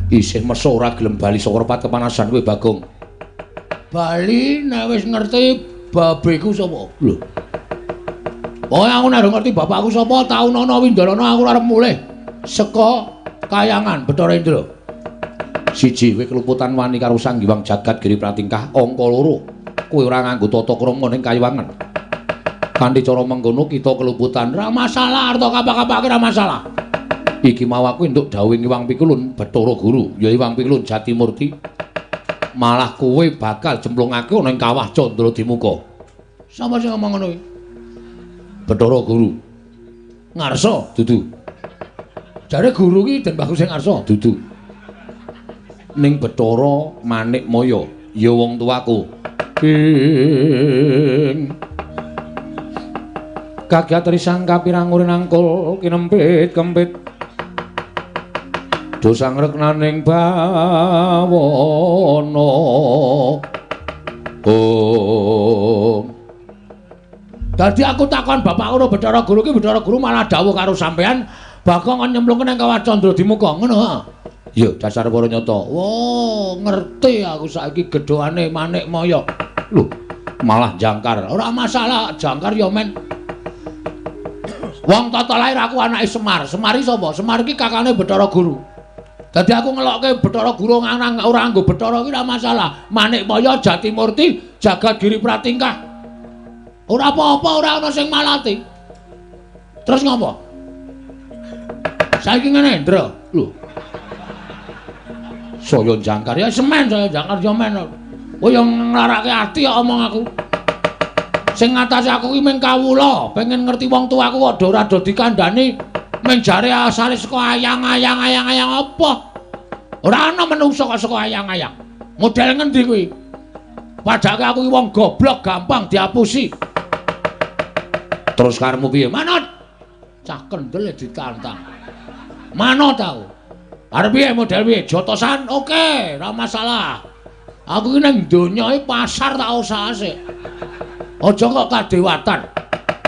Isih meso ora gelem bali saka repat kepanasan kowe Bagong. Bali nek wis ngerti babeku sapa? Lho. Pokoke aku nek ngerti bapakku sapa, taunana windalana aku arep mulih saka kayangan Bathara Indra. Siji, kowe keluputan wani karo Sang Hyang Jagat Giri Pratingkah. Angka loro, kowe ora nganggo tata krama ning kayiwangan. Kanthi cara mengkono kita keluputan. Ora masalah, arta kapak-kapake ora masalah. Iki mau aku entuk dawuhing Hyang Pikulun Bathara Guru, ya Hyang Pikulun Jatimurti. Malah kowe bakal jemplungake ana ing kawah Candra Dimuka. Sapa sing ngomong ngono kuwi? Bathara Guru. Ngarsa dudu. Jare guru ki Den Bagus sing ngarsa dudu. Ning Bathara Manikmaya, ya wong tuaku. Ing kagiat risang kapirang urinangkul kinempit kempit. Dosa ngreknaning bawana. Oh. Dadi aku takon bapakku karo Bathara Guru ki Bathara Guru malah dawuh karo sampean Bagong kon nyemplungke nang kawah Candra Dimuka ngono ha. Ya dasar para nyata. Wah, ngerti aku saiki gedhoane Manikmaya. Lho, malah jangkar. Ora masalah, jangkar ya men. Wong tata lahir aku anake Semar. Semar iki sapa? Semar iki kakane Bathara Guru. Dadi aku ngelokke Bathara Guru nganang ora nganggo Bathara iki ora masalah. Manikmaya Jatimurti Jagat Giri Pratingkah. Ora apa-apa, ora ana sing malati. Terus ngopo? Saiki ngene, Ndra. Lho. Saya jangkar ya semen, saya jangkar ya men. Kowe yo nglarake ati kok omong aku. Sing ngatasi aku ki mung kawula, pengen ngerti wong tuaku kok ora do dikandhani mung jare asale saka ayang-ayang-ayang-ayang apa. Ora ana menungsa kok saka ayang-ayang. Model ngendi kuwi? Padake aku ki wong goblok gampang diapusi. Terus karepmu piye? Manut. Cah kendel ditantang. Manut aku. Arep piye model piye? Jotosan oke, ora masalah. Aku iki nang donya iki pasar tak usahase. Aja kok kadewatan.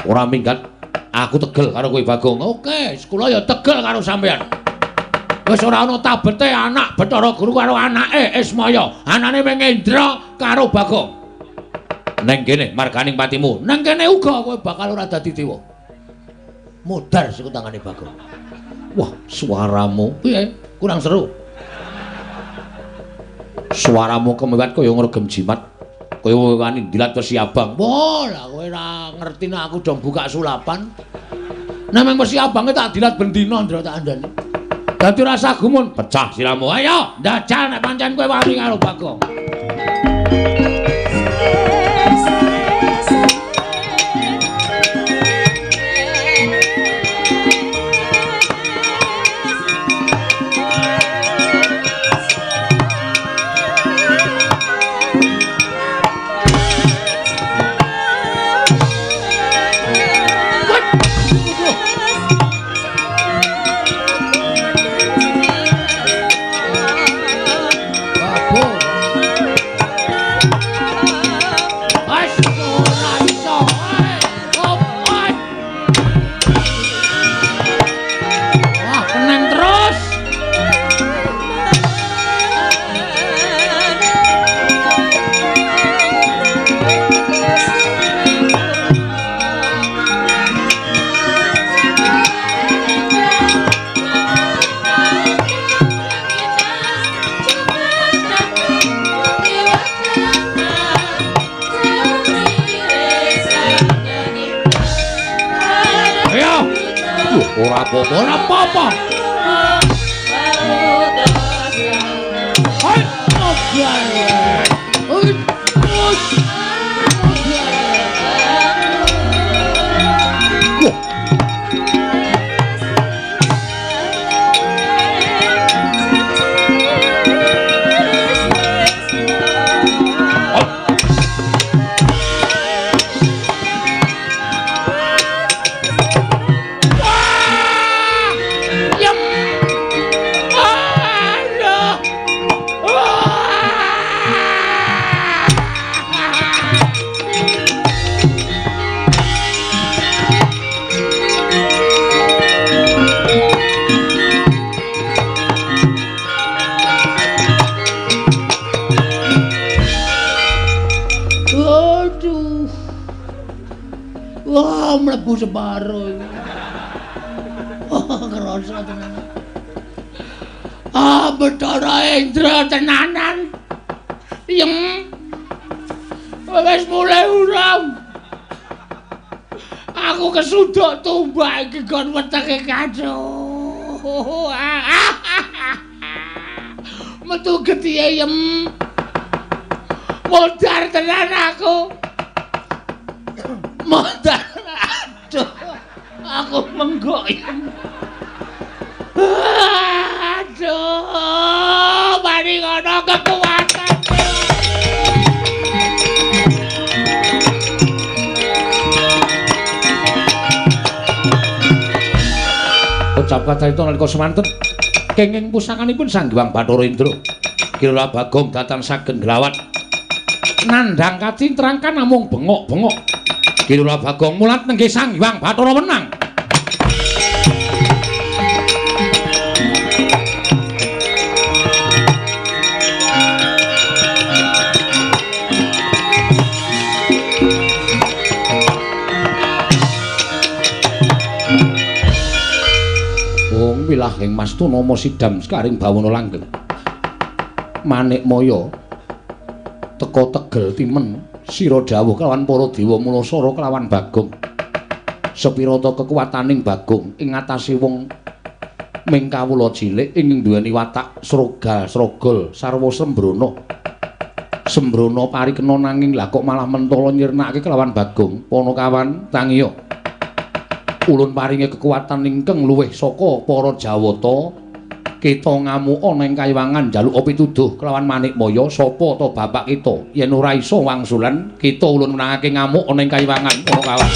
Ora minggat. Aku tegel karo kowe Bagong. Oke, kula ya tegel karo sampeyan. Wis ora ana tabete anak Bathara Guru karo anake Ismaya. Anane Mengendra karo Bagong. Neng kene marganing patimu. Neng kene uga kowe bakal ora dadi dewa. Modar siku tangane Bagong. Wah, suaramu piye? Kurang seru. Suaramu kemewat kaya ngregem jimat. Kaya wani ndilat wesi abang. Wah, lah kowe ora ngerti nek aku dong buka sulapan. Nek meng wesi abange tak dilat ben dina ndra tak andani. Dadi rasa gumun, pecah siramu. Ayo, ndajal nek pancen kowe wani karo Bagong. Ora apa-apa, ora apa-apa. Hai, Wah, mlebu separo iki. Oh, kerasa tenan. Ah, Bathara Indra tenanan. Yem. Wis mulai urung. Aku kesuduk tumbak iki gon wetenge kaco. Metu getihe yem. Modar tenan aku. Modar. Aduh. Aku menggok yem. Aduh, mari ngono kekuatan. Ucap kacarita nalika semanten kenging pusakanipun Sang Hyang Bathara Indra. Kira Bagong datan sagen glawat. Nandhang kacintrangkan namung bengok-bengok. Kira Bagong mulat nenggih Sang Hyang Bathara menang. Wong wilahing mastuna sidam sekaring bawana langgeng. Manik maya teka tegel timen sira dawuh kelawan para dewa mulasara kelawan Bagong. Sepirata kekuwataning Bagong ing ngatasé wong ming kawula cilik ing duweni watak srogal-srogol sarwa sembrana. Sembrana parikena nanging lah kok malah mentala nyirnakake kelawan Bagong. Panakawan tangiya. Ulun paringi kekuatan ingkang luwih saka para Jawata. Kita ngamuka nang kayiwangan njaluk pituduh kelawan Manikmaya sapa ta bapak kita yen ora iso wangsulan kita ulun menangake ngamuk ana ing kayiwangan Panakawan.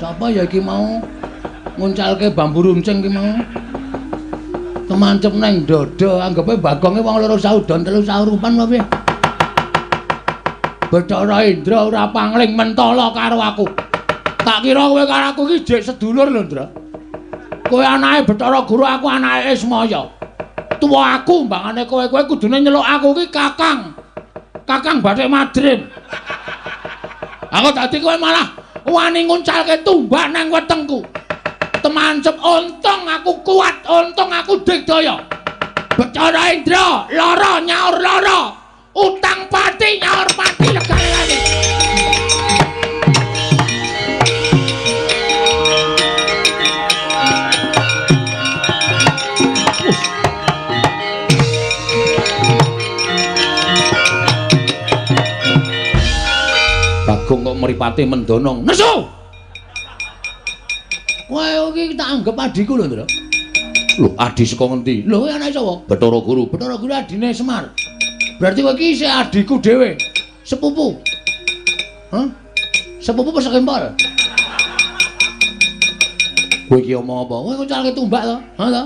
Sapa ya iki mau nguncalke bambu runcing ki mau? Temancep nang dada, anggepe Bagonge wong loro saudon telu saurupan apa piye? Bathara Indra ora pangling mentala karo aku. Tak kira kowe karo aku iki jek sedulur lho, Ndra. Kowe anake Bathara Guru, aku anake Ismaya. Tuwa aku mbangane kowe, kowe kudune nyeluk aku iki Kakang. Kakang Bathik Madrim. Aku dadi kowe malah wani nguncalke tumbak nang wetengku. Temancep untung aku kuat, untung aku digdaya. Bathara Indra lara nyaur lara, utang pati nyaur pati legane lagi. Bagong kok mripate mendonong. Nesu. Kowe iki tak anggap adhiku lho, Ndra. Lho, adhi saka ngendi? Lho, kowe anake sapa? Bathara Guru. Bathara Guru adine Semar. Berarti kowe iki isih adhiku dhewe. Sepupu. Hah? Sepupu apa sekempol? Kowe iki omong apa? Kowe nguncalke tumbak to? Ha to?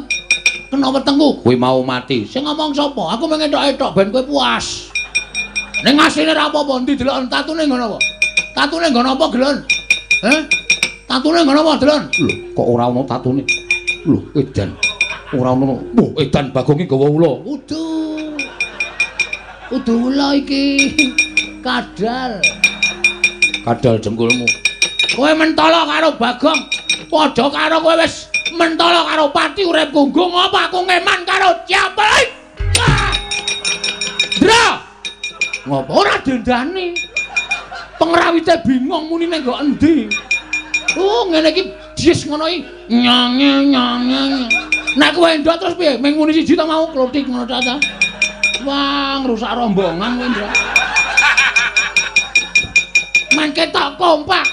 Kena wetengku. Kowe mau mati. Sing ngomong sapa? Aku mung entok-entok ben kowe puas. Ning asline ra apa-apa, endi delok tatune nggon apa? Tatune nggon apa, Gelon? Hah? Tatune nggon apa, Delon? Lho, kok ora ana tatune? Lho, edan. Ora ana. Wah, edan Bagong iki gawa ula. Udu. Udu ula iki. Kadal. Kadal jengkulmu. Kowe mentala karo Bagong. Padha karo kowe wis mentala karo pati uripku. Nggo ngapa aku ngeman karo Ciapelik? Ndra. Ngopo ora dendani? Pengrawite bingung muni ning nggo endi? Oh, ngene iki jis ngono iki. Nyange nyange. Nek kowe endok terus piye? Ming muni siji ta mau klothik ngono ta ta. Wah, ngrusak rombongan kowe, Ndra. Mangke tok kompak.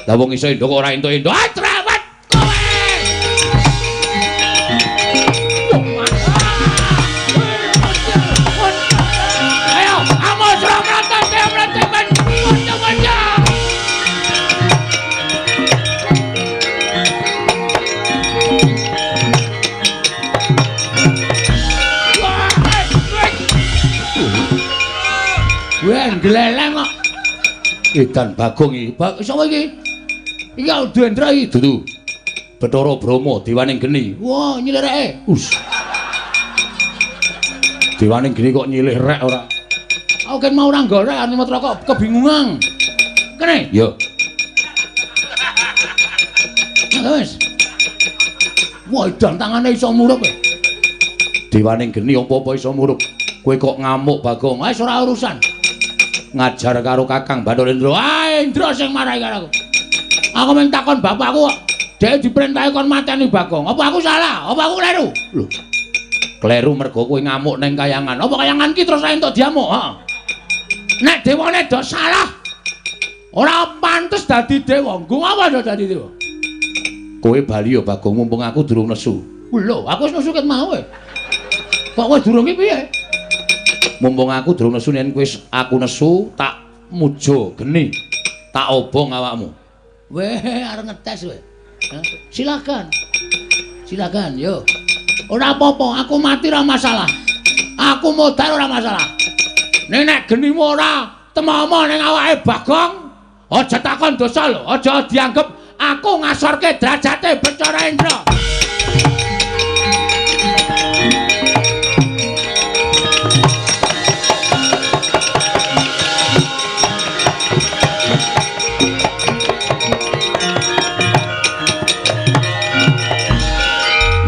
Lah wong iso endok kok ora entuk-entuk. Ah, trawat kowe. Ayo, amos ramrata ramrata ben. Waca-waca. Wah, gleleng kok. Edan Bagong iki. Sapa iki? Iki Dendra iki dudu. Bathara Brahma dewaning geni. Wah, nyilih reke. Us. Dewaning geni kok nyilih rek ora? Aku kan mau ora golek Animatra kok kebingungan. Kene? Yo. Nah, wis. Wah, edan tangane iso murup. Dewaning geni apa-apa iso murup. Kowe kok ngamuk Bagong? Wis ora urusan. Ngajar karo Kakang Bathara Indra. Ah, Indra sing marahi karo aku. Aku mung takon bapakku kok. Dhek diperintahi kon mateni Bagong. Apa aku salah? Apa aku kleru? Lho. Kleru mergo kowe ngamuk ning kayangan. Apa kayangan ki terus entuk diamuk? Heeh. Nek dewane do salah, ora pantes dadi dewa. Nggo apa do dadi dewa? Kowe bali ya Bagong, mumpung aku durung nesu. Lho, aku wis nesu ket mau e. Kok kowe durung ki piye? Mumpung aku durung nesu, yen kowe aku nesu tak mujo geni, tak obong awakmu. Weh, arep ngetes kowe. Silakan. Silakan, yo. Ora apa-apa, aku mati ora masalah. Aku modar ora masalah. Ning nek genimu ora temomo ning awake Bagong, aja takon dosa lho, aja dianggep aku ngasorke derajate Bathara Indra.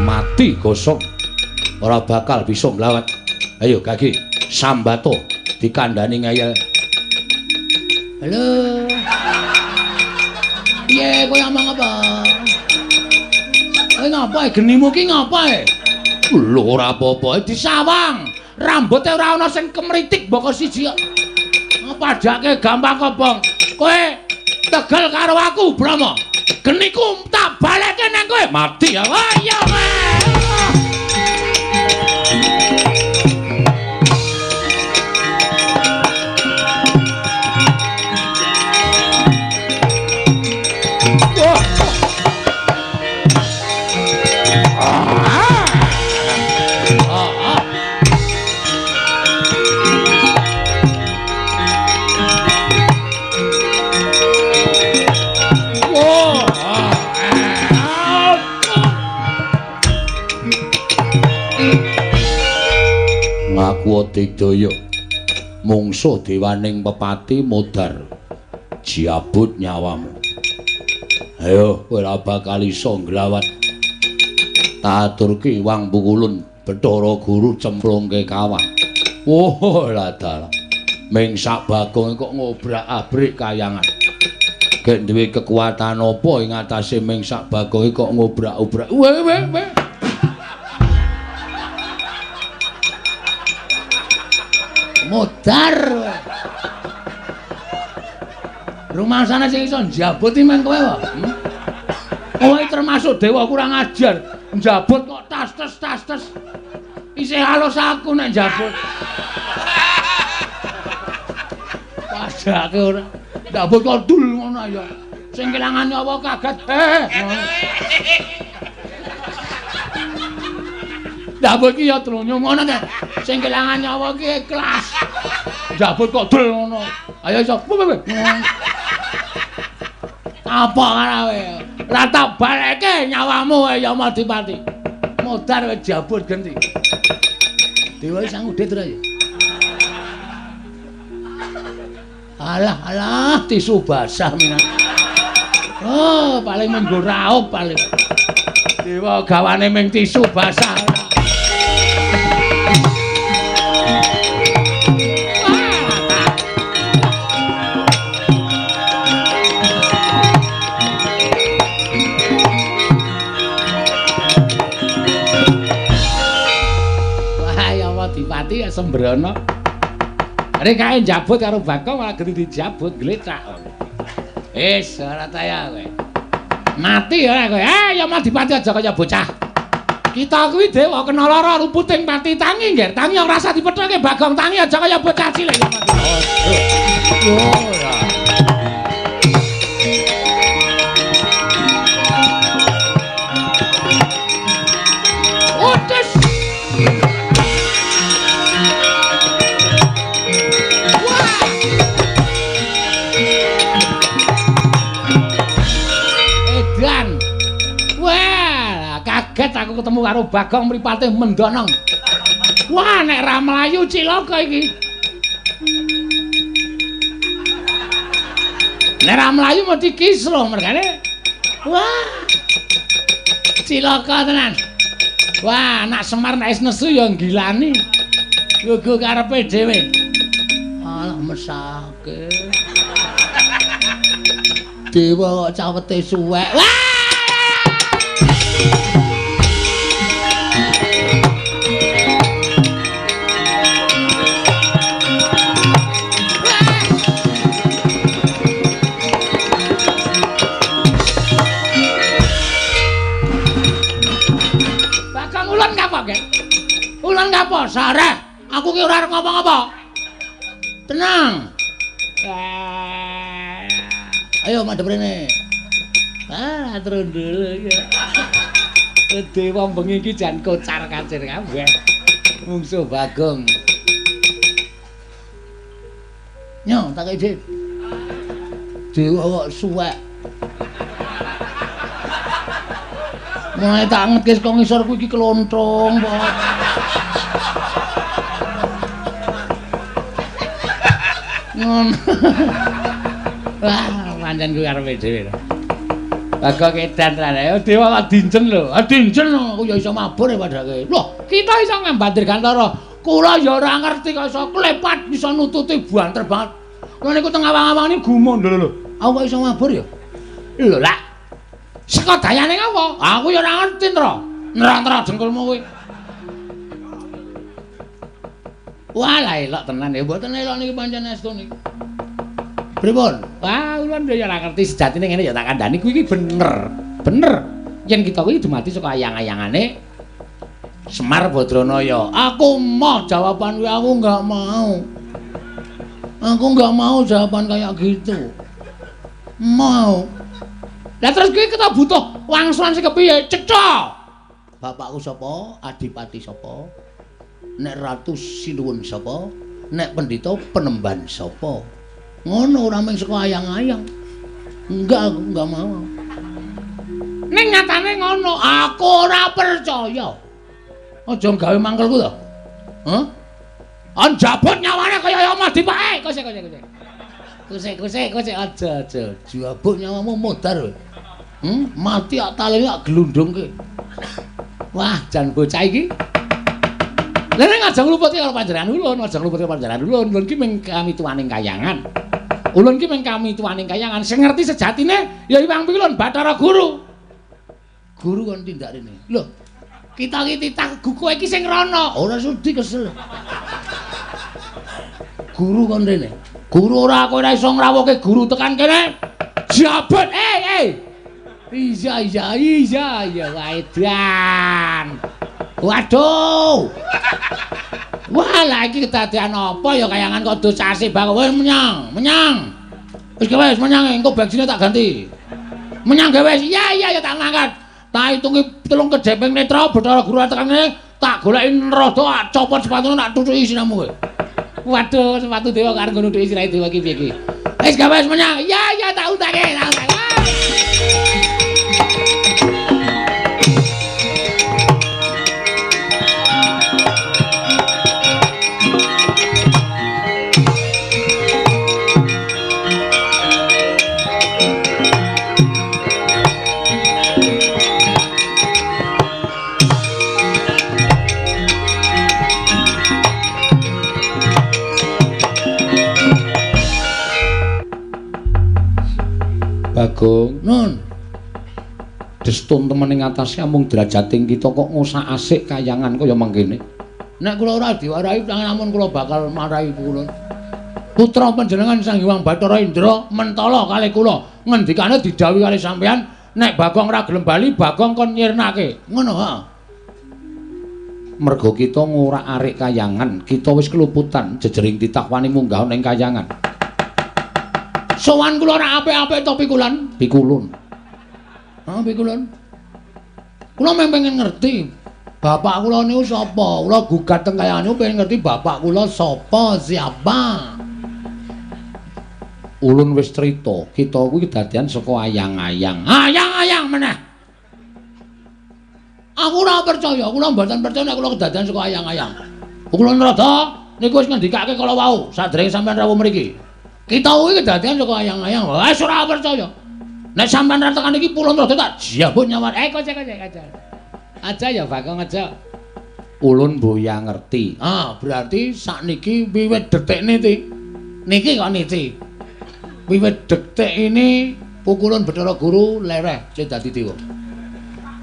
Mati gosong ora bakal bisa mlawat. Ayo gage sambato dikandani ngeyel. Halo. Piye kowe ngomong apa? Kowe ngapa genimu ki ngapa e? Lho ora apa-apa disawang. Rambote ora ana sing kemritik mboko siji kok. Padake gampang kobong. Kowe tegel karo aku, Brahma. Geniku tak balekke nang kowe. Mati ya. Wah iya kowe. Wah. digdaya. Mungsuh dewaning pepati modar jiabut nyawamu. Ayo kowe ora bakal iso nglawan. Tak aturke Wang Pukulun Bathara Guru cemplungke kawah. Oh lah dalah. Ming sak Bagong kok ngobrak-abrik kayangan. Gek duwe kekuatan apa ing atase ming sak Bagong kok ngobrak-obrak. Weh weh weh. Modar. Rumangsane sing iso njabut iki men kowe wae. Kowe termasuk dewa kurang ajar. Njabut kok tas-tes tas-tes. Isih halus aku nek njabut. Padake ora. Njabut kok dul ngono ya. Sing kelangan nyawa kaget. Njabut ki ya trunyo ngono ta. Sing kelangan nyawa ki ikhlas. Njabut kok dul ngono. Ayo iso. Apa karo kowe? Ora tak baleke nyawamu kowe Yamadipati. Modar kowe jabut genti. Dewa sang udit ora ya? Alah alah tisu basah minan. Oh, paling menggo raup paling. Dewa gawane ming tisu basah. Dipati ya sembrono. Are kae njabut karo Bagong malah genti dijabut glecak. Wis ora taya kowe. Mati ora kowe. Eh ya Madipati aja kaya bocah. Kita kuwi dewa kena lara ruputing pati tangi ngger. Tangi ora usah dipethoke Bagong tangi aja kaya bocah cilik ya Madipati. Ora. Otes. Kaget aku ketemu karo Bagong mripate mendonong. Wah, nek ra mlayu cilaka iki. Nek ra mlayu mesti kisruh mergane. Wah. Cilaka tenan. Wah, anak Semar nek wis nesu ya nggilani. Gogo karepe dhewe. Alah mesake. Dewa kok cawete suwek. Wah! Ulun kapok sareh, aku ki ora arep ngapa-ngapa. Tenang. Ayo madhep rene. Ah, trundul iki. Dewa bengi iki jan kocar-kacir kabeh. Mungsuh Bagong. Nyo, tak kei. Dewa kok suwek. Mulai tak angetke saka ngisor kuwi iki klonthong kok. Ngono. Wah, pancen kuwi karepe dhewe. Bagong edan tenan. Ayo dewa kok dinjen lho. Ah dinjen aku ya iso mabur ya padake. Loh, kita iso ngambandir gantara. Kula ya ora ngerti kok iso klepat iso nututi banter banget. Kula niku teng awang-awang niku gumun lho lho. Aku kok iso mabur ya? Lho lak. Saka dayane ngapa? Aku ya ora ngerti, Ndra. Nra-nra dengkulmu kuwi. Wah, lah elok tenan ya. Mboten elok niki pancen estu niki. Pripun? Wah, kula ya ora ngerti sejatine ngene ya tak kandhani kuwi iki bener. Bener. Yen kita kuwi dumadi saka ayang-ayangane Semar Badranaya. Aku moh jawaban kuwi, aku enggak mau. Aku enggak mau jawaban kayak gitu. Mau. Lah terus kuwi kita butuh wangsulan sing kepiye? Cetha. Bapakku sapa? Adipati sapa? Nek ratu sinuwun sapa? Nek pendhita penemban sapa? Ngono ora mung saka ayang-ayang. Enggak, aku enggak mau. Ning nyatane ngono, aku ora percaya. Aja gawe mangkelku to. Hah? Anjabut nyawane kaya omah dipake. Kose kose kose. Kose kose kose aja aja. Jabut nyawamu modar kowe. Mati ak talene ak glundungke. Wah, jan bocah iki. Lha nek aja nglumputke karo panjenengan ulun, aja nglumputke panjenengan ulun. Ulun ki mung kamituwaning kayangan. Ulun ki mung kamituwaning kayangan. Sing ngerti sejatine ya Hyang Pikulun Bathara Guru. Guru kon tindak rene. Lho, kita iki titah kowe iki sing rono. Ora sudi kesel. Guru kon rene. Guru ora kowe ora iso ngrawuhke guru tekan kene. Jabut. Iya iya iya iya edan. Waduh. Wah, lha iki kedadean apa ya kayangan kok dosase bang. Wis menyang, menyang. Wis wis menyang engko bensinnya tak ganti. Menyang ge wis. Iya iya ya tak mangkat. Tak hitungi telung kedheping netra Bathara Guru tekan kene tak goleki rada copot sepatune tak tutuki siramu kowe. Waduh, sepatu dewa karo nggo nutuki sirahe dewa iki piye iki. Wis gawe wis menyang. Iya iya tak utake, tak utake. Bagong, nun. Destun temen ing atase amung derajating kita kok ngusak-asik kayangan kaya mangkene. Nek kula ora diwarahi namun kula bakal marahi kula. Putra panjenengan Sang Hyang Bathara Indra mentala kalih kula. Ngendikane didhawuhi kalih sampeyan nek Bagong ora gelem bali, Bagong kon nyirnake. Ngono ha. Merga kita ngorak-arik kayangan, kita wis keluputan jejering titah wani munggah ning kayangan. Sowan kula ora apik-apik to pikulan? Pikulun. Ha pikulun. Kula mung pengen ngerti bapak kula niku sapa? Kula gugat teng kayangan niku pengen ngerti bapak kula sapa, siapa. Ulun wis crita, kita kuwi kedadian saka ayang-ayang. Ayang-ayang meneh. Aku ora percaya, kula mboten percaya nek kula kedadian saka ayang-ayang. Kula rada niku wis ngendikake kala wau sadurunge sampeyan rawuh mriki. Kita kuwi kedadian saka ayang-ayang. Wes ora percaya. Nek sampean ra tekan iki pulun rada tak jabut nyawa. Kocek kocek aja. Aja ya Bagong aja. Ulun boya ngerti. Ah, berarti sakniki wiwit detik niki. Niki kok niki. Wiwit detik ini pukulun Bathara Guru lereh sing dadi dewa.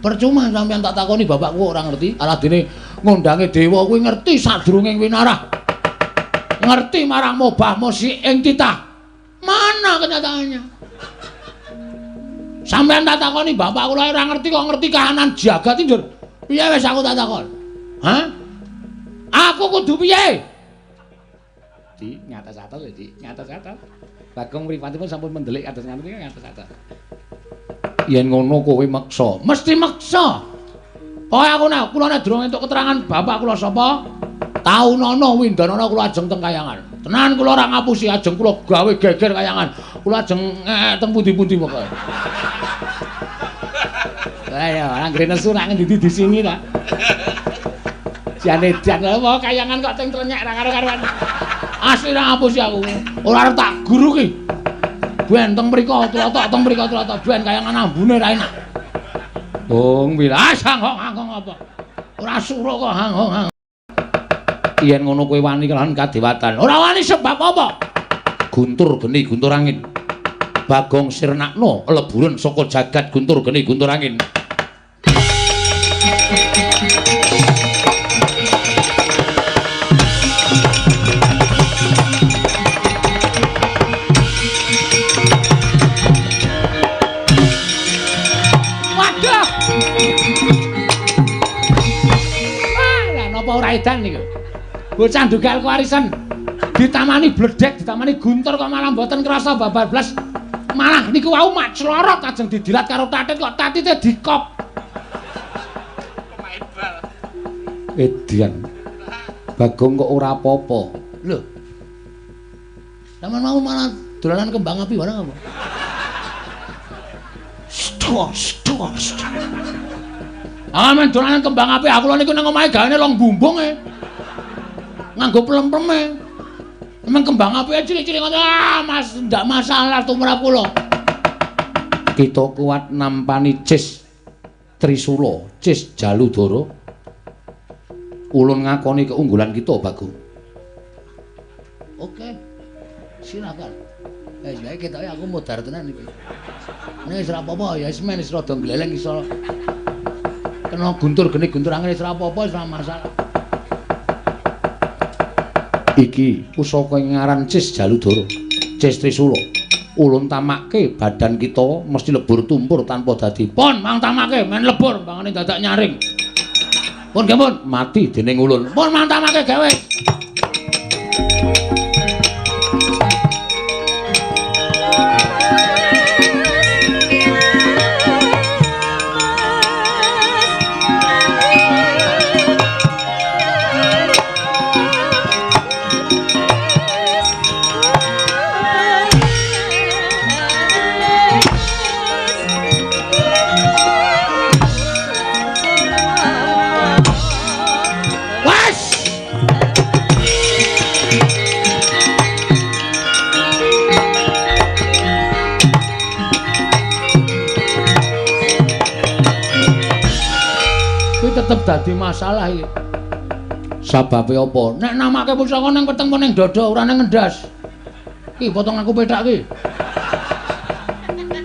Percuma sampean tak takoni bapakku ora ngerti. Aladene ngondange dewa kuwi ngerti sadurunge winarah. Ngerti marang mobah musik ing titah. Mana kenyataannya? Sampeyan tak takoni bapak kula ora ngerti kok ngerti kahanan jagat iki, Njur. Piye wis aku tak takon? Hah? Aku kudu piye? Di ngatas-atas lho, Dik, ngatas-atas. Bagong mripatipun sampun mendelik kados ngaten iki ngatas-atas. Yen ngono kowe meksa, mesti meksa. Pokoke aku nek kula nek durung entuk keterangan bapak kula sapa, taunana windanana kula ajeng teng kayangan. Tenan kula ora ngapusi, ajeng kula gawe geger kayangan. Kula ajeng teng pundi-pundi pokoke. Lah ya, anggere nesu nak ngendi disingi ta. Jane jan apa kayangan kok teng trenyek ra karo-karuan. Asli ra ngapusi aku. Ora arep tak guru ki. Ben teng mriko tlotok teng mriko tlotok ben kayangan ambune ra enak. Bung wilas hang-hang apa? Ora suruh kok hang-hang. Yen ngono kowe wani kelawan kadewatan. Ora wani sebab apa? Guntur geni guntur angin. Bagong sirnakno leburen saka jagat guntur geni guntur angin. Waduh. Wah, lha napa ora edan niku? Bocah ndugal kewarisan ditamani bledek, ditamani guntur kok malah mboten krasa babar blas. Malah niku wau mak clorot ajeng didilat karo tatit kok tatite dikop. Pemain bal. Edian. Bagong kok ora apa-apa. Lho. Sampeyan mau malah dolanan kembang api barang apa? Stos, stos. Ah, men dolanan kembang api aku lho niku nang omahe gawane long bumbung e. Nganggo plem-pleme. Emang kembang api cilik-cilik ngono. Ah, Mas, ndak masalah tumrap kula. Kita kuat nampani Cis Trisula, Cis Jaludara. Ulun ngakoni keunggulan kita, Bagong. Oke. Silakan. Wis gawe ketoke aku modar tenan iki. Nek wis ora apa-apa ya wis men wis rada gleleng iso. Kena guntur geni guntur angin wis ora apa-apa wis ora masalah. Iki pusaka ing ngaran Cis Jaludara, Cis Trisula. Ulun tamake badan kita mesti lebur tumpur tanpa dadi. Pun mang tamake men lebur bangane dadak nyaring. Pun nggih pun mati dening ulun. Pun mang tamake gawe. Tetep dadi masalah iki. Sababe apa? Nek namake pusaka ning weteng apa ning dada ora ning ngendas. Ki potong aku pethak ki.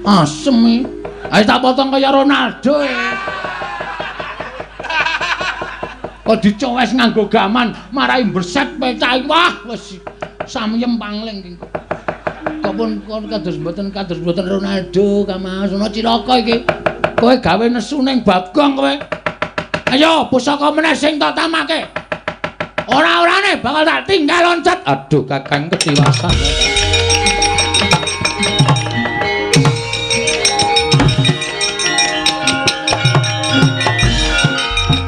Asem iki. Ayo tak potong kaya Ronaldo. Kok dicowes nganggo gaman marai mbreset pethak iki. Wah, wis samyem pangling iki. Kok pun kados mboten Ronaldo Kamas ono cilaka iki. Kowe gawe nesu ning Bagong kowe. Ayo pusaka meneh sing tak tamake. Ora-orane bakal tak tinggal loncat. Aduh Kakang ketiwasan.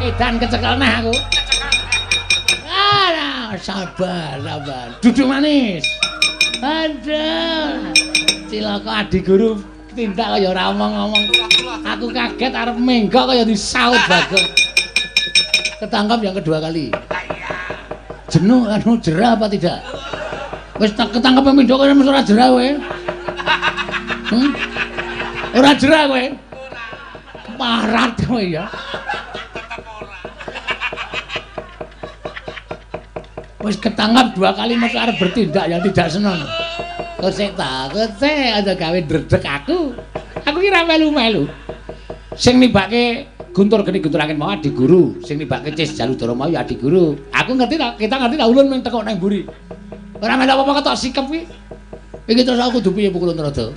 Edan kecekel neh aku. Ah, sabar, sabar. Duduk manis. Aduh. Cilaka adi guru tindak kaya ora omong-omong. Aku kaget arep menggok kaya disaut Bagong. Ketangkap yang kedua kali. Jenuh anu jerah apa tidak? Wis tak ketangkep pindho kowe mesti ora jerah kowe. Ora jerah kowe. Parat kowe ya. Wis ketangkap dua kali mesti arep bertindak yang tidak seneng. Kok sik ta, kok sik aja gawe ndredeg aku. Aku ki ra melu-melu. Sing nibake guntur geni guntur angin mau adi guru, sing nibake Cis Jaludara mau ya adi guru. Aku ngerti ta, kita ngerti ta ulun mung tekok nang mburi. Ora melu apa-apa ketok sikep kuwi. Iki terus aku kudu piye Pukulun Rada?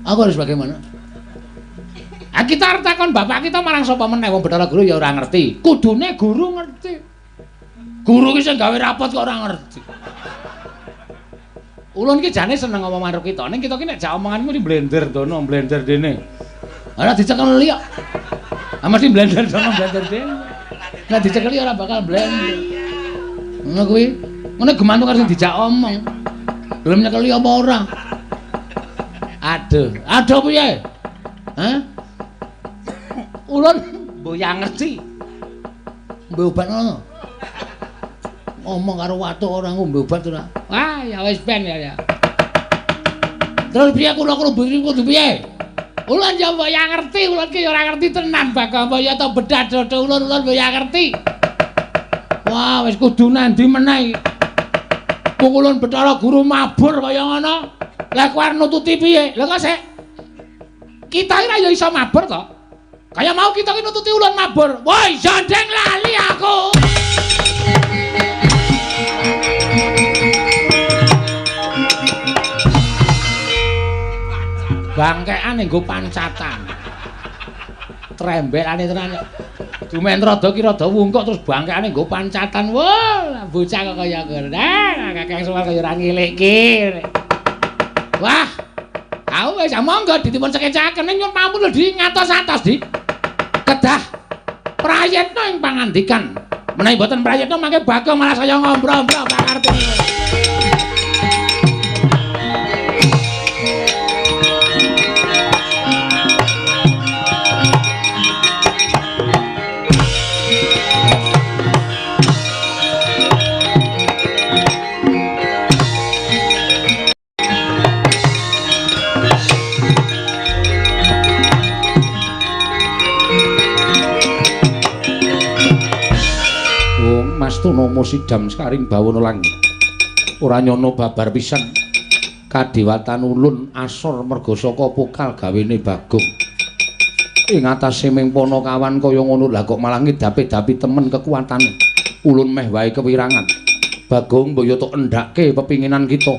Aku harus bagaimana? Ah kita arep takon bapak kita marang sapa meneh wong Bathara Guru ya ora ngerti. Kudune guru ngerti. Guru ki sing gawe rapot kok ora ngerti. Ulun ki jane seneng ngomong karo kita, ning kita ki nek jak omonganmu di blender dono, blender dene. Ora dicekel liya. Ah mesti blender dono, blender dene. Nek dicekel ora bakal blender. Ngono kuwi. Ngono gemantung karo sing dijak omong. Gelem nyekeli apa ora? Aduh, aduh piye? Hah? Ulun mboyang ngerti. Ngombe obat ngono. Ngomong karo watuk ora ngombe obat ora. Wah, ya wis ben ya. Terus piye kula kudu piye? Ulun ya mboyang ngerti, ulun ki ya ora ngerti tenan Bagong ya to bedah dodo ulun ulun mboyang ngerti. Wah, wis kudu nandi meneh iki. Pukulun Bathara Guru mabur kaya ngono. Lah kowe arep nututi piye? Lha kok sik. Kita iki ra ya iso mabur to. Kaya mau kita ki nututi ulun mabur. Woi, jandeng lali aku. Bangkean nggo pancatan. Trembelane tenan. Dumen rada ki rada wungkuk terus bangkeane nggo pancatan. Wah, bocah kok kaya ngono. Ah, Kakang Semar kaya ora ngilikke. Wah. Aku wis monggo ditimpun sekecaken ning nyuwun pampun lho di ngatos-atos di. Kedah prayitna ing pangandikan. Menawi mboten prayitna mangke Bagong malah saya ngombro-ombro pangarepe. astana Musidam sekaring bawana langit. Ora nyono babar pisan kadewatan ulun asor merga saka pokal gawene Bagong. Ing atase ming panakawan kaya ngono lah kok malah ngedapi-dapi temen kekuatane. Ulun meh wae kewirangan. Bagong mbok yo tok endhake pepinginan kita.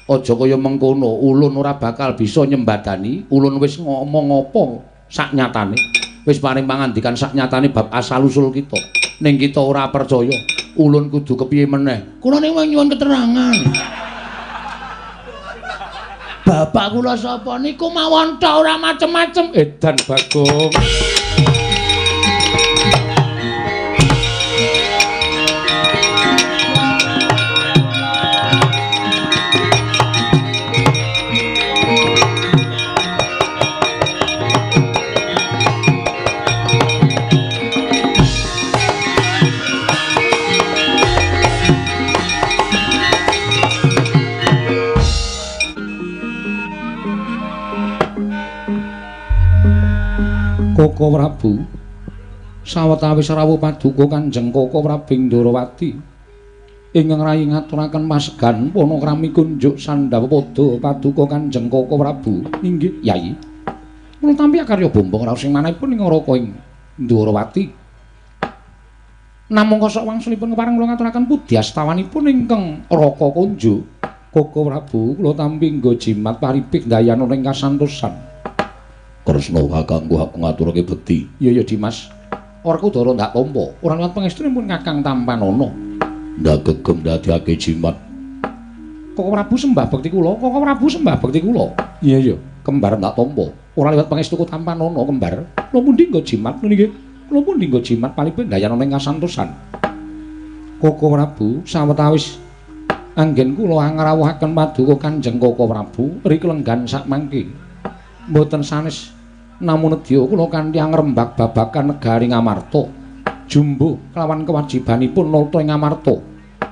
Aja kaya mengkono, ulun ora bakal bisa nyembadani. Ulun wis ngomong apa sak nyatane. Wis paring pangandikan sak nyatane bab asal usul kita. Ning kita ora percaya. Ulun kudu kepiye meneh? Kula niku nyuwun keterangan. Bapak kula sapa niku mawon tok ora macem-macem. Edan Bagong. Koko Prabu sawetawis rawuh paduka Kanjeng Koko Prabu Ndorowati ingkang rayi ngaturaken pasegan panakrami kunjuk sandhawapada paduka Kanjeng Koko Prabu. Inggih Yayi. Kula tampi akarya bombong raos ing manahipun ing Raka ing Ndorowati. Namung kosok wangsulipun kepareng kula ngaturaken pudyastawanipun ingkang Raka kunjuk. Koko Prabu kula tampi nggo jimat paripik ndayana ing kasantosan. Kresna kakangku aku ngaturake bekti. Iya ya Dimas. Werkudara ndak tampa. Ora liwat pangestunipun Kakang Tampanana. Ndak gegem ndadekake jimat. Koko Prabu sembah bekti kula, Koko Prabu sembah bekti kula. Iya ya, kembar ndak tampa. Ora liwat pangestuku Tampanana kembar. Kula pundi nggo jimat niki? Kula pundi nggo jimat palipun ndayana ing kasantosan. Koko Prabu sawetawis anggen kula angrawuhaken paduka Kanjeng Koko Prabu riklenggan sak mangke. Mboten sanes namun nedya kula kanthi angrembak babagan negari Ngamarta jumbuh kelawan kewajibanipun nata ing Ngamarta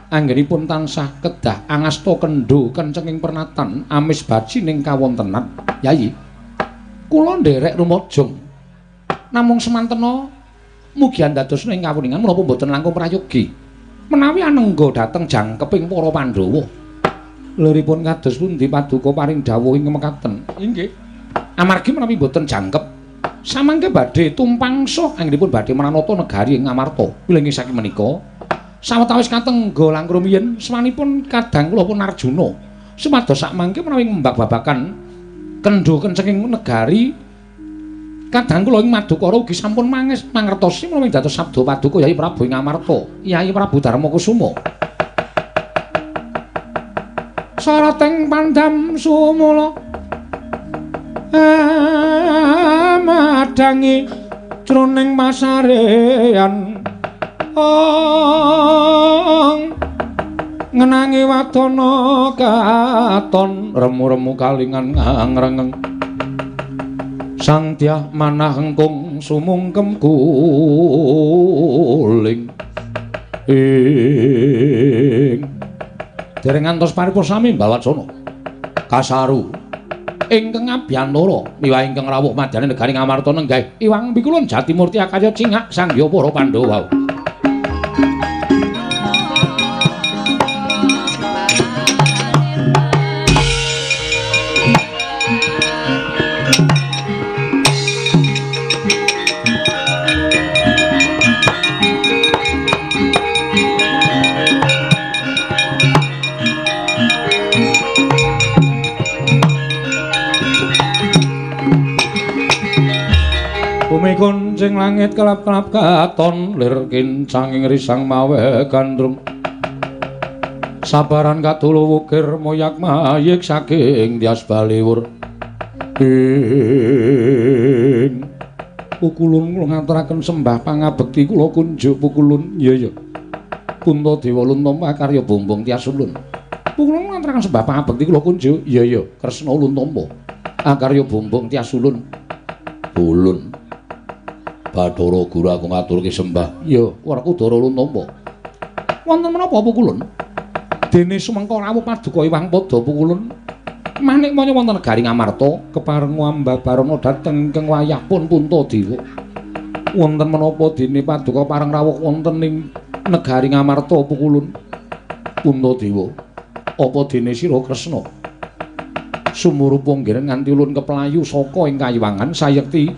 anggenipun tansah kedah angasta kendho kencenging pernatan amis baji ning kawontenan. Yayi kula nderek rumajeng namung semantena mugi andadosna ing kawuningan menapa mboten langkung prayogi menawi anengga dhateng jangkeping para Pandhawa. Liripun kados pundi paduka paring dawuh ing mekaten? Inggih. Amargi menawi mboten jangkep samangke badhe tumpangsa anggenipun badhe manata negari ing Ngamarta. Wilujeng saking menika sawetawis katengga langkung rumiyin swanipun kadang kula pun Arjuna supados sakmangke menawi ngembak babakan kendho kencenging negari kadang kula ing Madukara ugi sampun mangertosi menawi dados sabda paduka Yayi Prabu ing Ngamarta, Yayi Prabu Darmakusuma. Sarating pandam sumula madangi jroning pasarean ong ngenangi wadana katon remu-remu kalingan ngrengeng sang dyah manah engkung sumungkem kuling ing dereng ngantos paripurna sami Mbawacana kasaru ingkang abiyantara miwah ingkang rawuh madyane negari Ngamarta nenggah Iwang Pikulun Jatimurti akarya cingak sangya para Pandhawa. Kuncing langit kelap-kelap katon lir kincanging risang mawe gandrung sabaran katulu wukir moyak mayik saking tias baliwur ing pukulun kula ngaturaken sembah pangabekti kula kunjuk pukulun. Iya ya Puntadewa Luntampa karya Bombong tias ulun. Pukulun ngaturaken sembah pangabekti kula kunjuk. Iya ya Kresna Luntampa akarya Bombong tias ulun. Ulun Bathara Guru aku ngaturke sembah. Ya, Werkudara Luntampa. Wonten menapa pukulun? Dene sumengka rawuh paduka Iwang Pada pukulun. Manik maya wonten negari Ngamarta kepareng ambabarana dhateng ingkang wayah pun Puntadewa. Wonten menapa dene paduka pareng rawuh wonten ing Negari Ngamarta Pukulun. Puntadewa, apa dene sira Kresna? Sumurupa nggih nganti ulun keplayu saka ing kayiwangan sayekti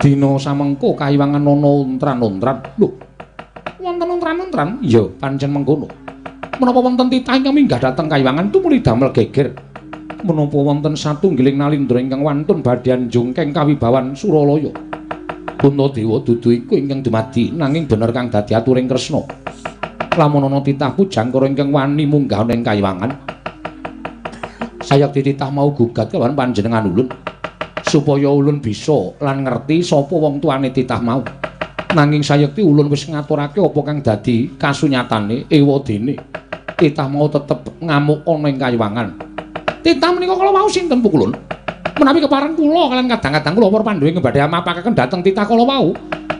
dina samengko kayiwangan ana untran-untran. Lho, wonten untran-untran? Iya, pancen mengkono. Menapa wonten titah ingkang minggah dhateng kayiwangan tumuli damel geger? Menapa wonten satunggiling nalindra ingkang wantun badhe njungkeng kawibawan Suralaya? Puntadewa, dudu iku ingkang dumadi, nanging bener kang dadi aturing Kresna. Lamun ana titah pujangkara ingkang wani munggah ana ing kayiwangan, sayekti titah mau gugat kelawan panjenengan ulun supaya ulun bisa lan ngerti sapa wong tuane titah mau. Nanging sayekti ulun wis ngaturake apa kang dadi kasunyatane, ewadene titah mau tetep ngamuk ana ing kayiwangan. Titah menika kala wau sinten Pukulun? Menawi kepareng kula kalian kadang-kadang kula para Pandhawa ingkang badhe amapakaken dhateng titah kala wau.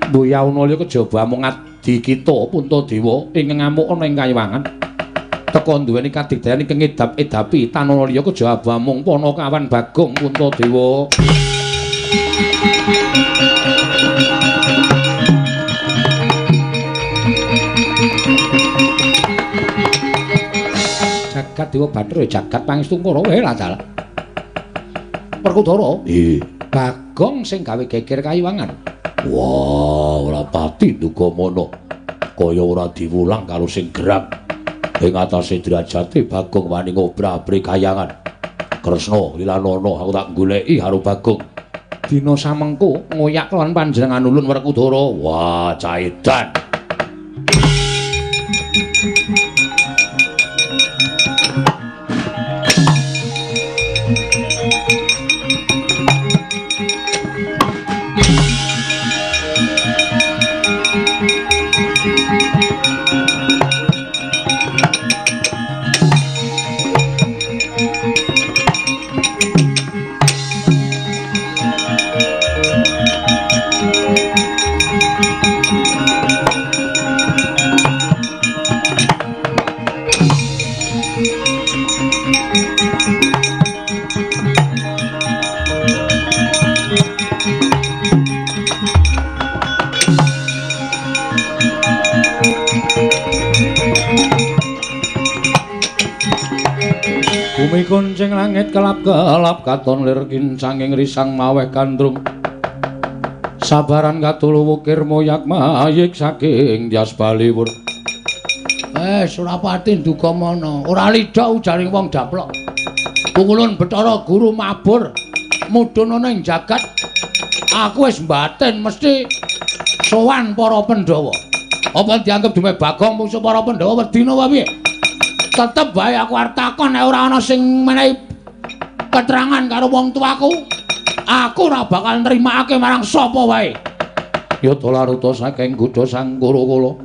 Mboyauna liya kejaba mung adi kita Puntadewa ingkang ngamuk ana ing kayiwangan. Teka duweni kadigdayan ingkang ngedap-edapi tanana liya kejaba mung Panakawan Bagong Puntadewa. Jagat Dewa Bathara jagat pangestungkara wae lah dalah. Werkudara, nggih. Bagong sing gawe geger kayiwangan. Wah, ora pati duga mono. Kaya ora diwulang karo sing gerang. Ing atase derajate Bagong wani ngobrabri kayangan. Kresna lilanono aku tak goleki karo Bagong. Dina samengko ngoyak lawan panjenengan ulun Werkudara. Wah, caedan. Bumi kuncing langit kelap-kelap katon lir kincanging risang maweh gandrung. Sabaran katulu wukir moyak mayik saking Dyas Baliwur. Surapati nduga mana? Ora lidha ujaring wong daplok. Pukulun Bathara Guru mabur mudhun ana ing jagat. Aku wis mbatin mesti sowan para Pandhawa. Apa dianggep dume Bagong mungsu para Pandhawa wedi napa piye? Tetep bae aku arep takon nek ora ana sing menehi keterangan karo wong tuaku, aku ora bakal nrimakake marang sapa wae. Yata laruta saking gudha Sang Kura-kula.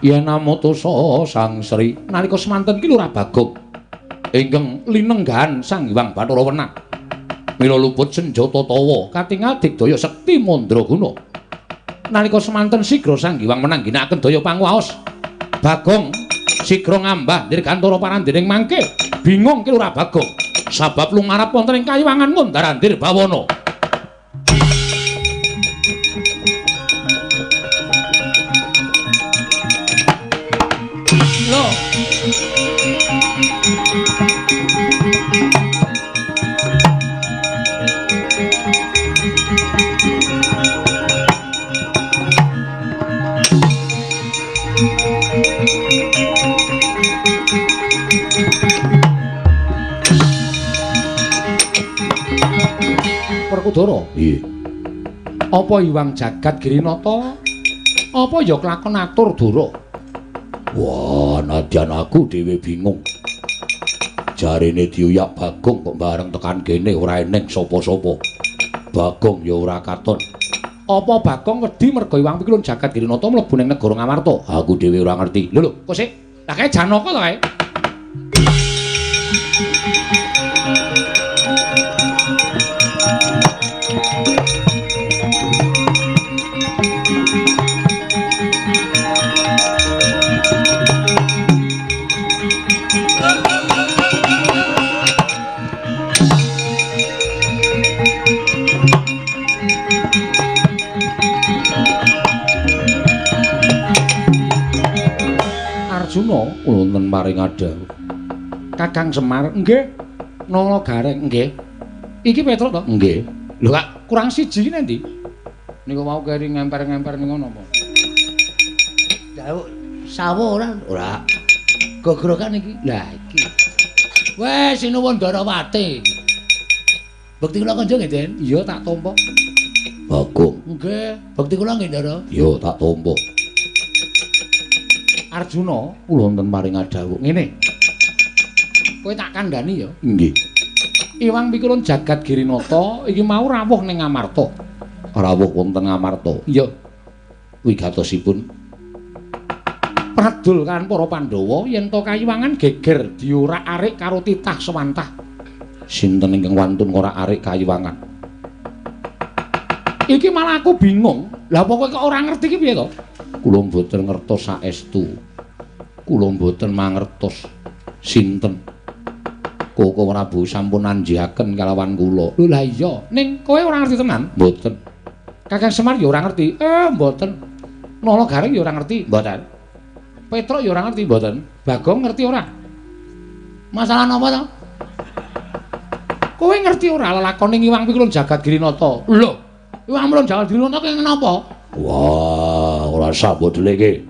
Yen amutusa Sang Sri nalika semanten ki Lurah Bagong ingkang linenggahan Sang Hyang Bathara Wenang. Mila luput senjata tawa katingal digdaya sekti mandraguna. Nalika semanten sigra Sang Hyang Wenang ginakaken daya panguwaos. Bagong sigra ngambah dirgantara parandening mangke bingung ki Lurah Bagong sabab lumarap wonten ing kayiwangan ngundar-andir bawana. Lho, Werkudara, nggih. Apa Hyang Jagat Girinata? Apa ya kelakon atur Dara? Wah, nadyan aku dhewe bingung. Jarene diuyak Bagong kok bareng tekan kene ora eneng sapa-sapa. Bagong ya ora katon. Apa Bagong wedi merga Hyang Pikulun Jagat Girinata mlebu ning negara Ngamarta? Aku dhewe ora ngerti. Lho lho, kok sik? Lah kae Janaka to kae? Arjuna wonten paring dhawuh. Kakang Semar, nggih. Nala Gareng, nggih. Iki Petruk to? Nggih. Lho kak, kurang siji iki nendi? Niku mau keri ngemper-ngemper niku napa? Dawuh sawo ora? Ora. Gogrokan iki. Lah iki. Wes sinuwun Darawati. Bekti kula kanca nggih, Den? Iya, tak tampa. Bagong. Nggih. Bekti kula nggih, Ndara? Iya, tak tampa. Arjuna, kula wonten paring dhawuh. Ngene. Kowe tak kandhani ya? Nggih. Iwang Pikulun Jagat Girinata iki mau rawuh ning Ngamarta. Rawuh wonten Ngamarta. Iya. Wigatosipun pradul kan para Pandhawa yen to kayiwangan geger diorak-arik karo titah sewantah. Sinten ingkang wantun ngorak-arik kayiwangan? Iki malah aku bingung. Lah apa kowe kok ora ngerti iki piye to? Kula mboten ngertos saestu. Kula mboten mangertos sinten. Koko Prabu sampun anjihaken kalawan kula. Lho lah iya, ning kowe ora ngerti tenan? Mboten. Kakang Semar ya ora ngerti. Mboten. Nala Gareng ya ora ngerti? Mboten. Petruk ya ora ngerti? Mboten. Bagong ngerti ora? Masalah napa to? Kowe ngerti ora lelakone Iwang Pikulun Jagat Girinata? Lho, Iwang Pikulun Jagat Girinata ki napa? Wah, ora usah mbok dheleke.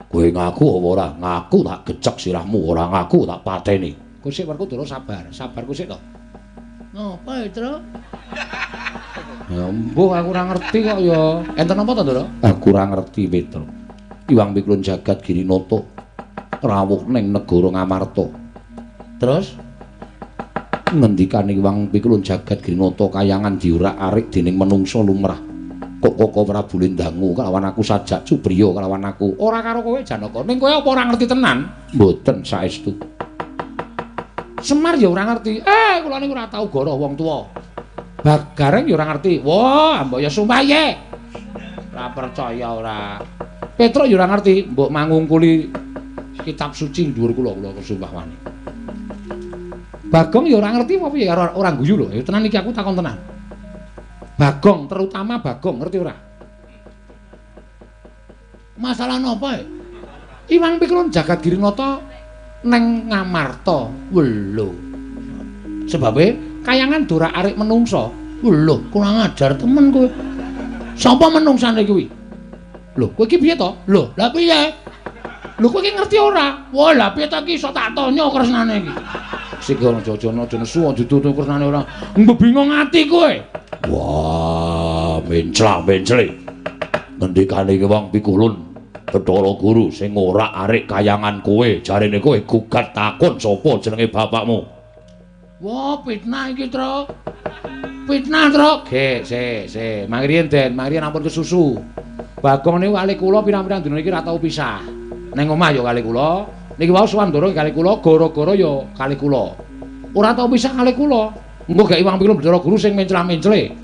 Kowe ngaku apa ora? Ngaku tak gecek sirahmu, ora ngaku tak pateni. Kowe sik Werkudara sabar, sabar kowe sik to. Napa, Truk? Ya mbuh aku ora ngerti kok ya. Enten napa to, Ndara? Aku ora ngerti, Petruk. Iwang Pikulun Jagat Girinata rawuh ning negara Ngamarta. Terus ngendikane Iwang Pikulun Jagat Girinata kayangan diorak-arik dening menungsa lumrah. Kok Koko Prabu Lindangu kalawan aku sajak cubriya kalawan aku. Ora karo kowe Janaka. Ning kowe apa ora ngerti tenan? Mboten saestu. Semar ya ora ngerti. Kula niku ora tau goroh wong tuwa. Bagareng ya ora ngerti. Wah, mbok ya sumpah ye. Ora percaya ora. Petruk ya ora ngerti, mbok mangungkuli kitab suci dhuwur kula, kula sumpah wani. Bagong ya ora ngerti apa piye, ora guyu lho. Ya tenan iki aku takon tenan. Bagong, terutama Bagong, ngerti ora? Masalah napa? Iwang Pikulun Jagat Girinata neng Ngamarta. Lho. Sebabe kayangan dorak-arik menungsa. Lho, kurang ajar temen kowe. Sapa menungsane kuwi? Lho, kowe iki piye to? Lho, lah piye? Lho kowe iki ngerti ora? Wah, lah piye to iki iso tak tanya kresnane iki. Sik aja aja aja nesu aja tutu kresnane ora. Mbok bingung ati kowe. Wah, mencla-mencle. Ngendikane iki Wong Pikulun Bathara Guru sing ngorak-arik kayangan kowe, jarene kowe gugat takon sapa jenenge bapakmu. Wah, fitnah iki, Truk. Fitnah, Truk. Ge, se, se. Mangriyen, Den, mangriyen ampun kesusu. Bagong niku kali kula pirang-pirang dina iki ora tau pisah. Ning omah ya kali kula, niki wau sowan Ndara kali kula, gara-gara ya kali kula. Ora tau pisah kali kula. Engko gek Iwang Pikulun Bathara Guru sing mencla-mencle.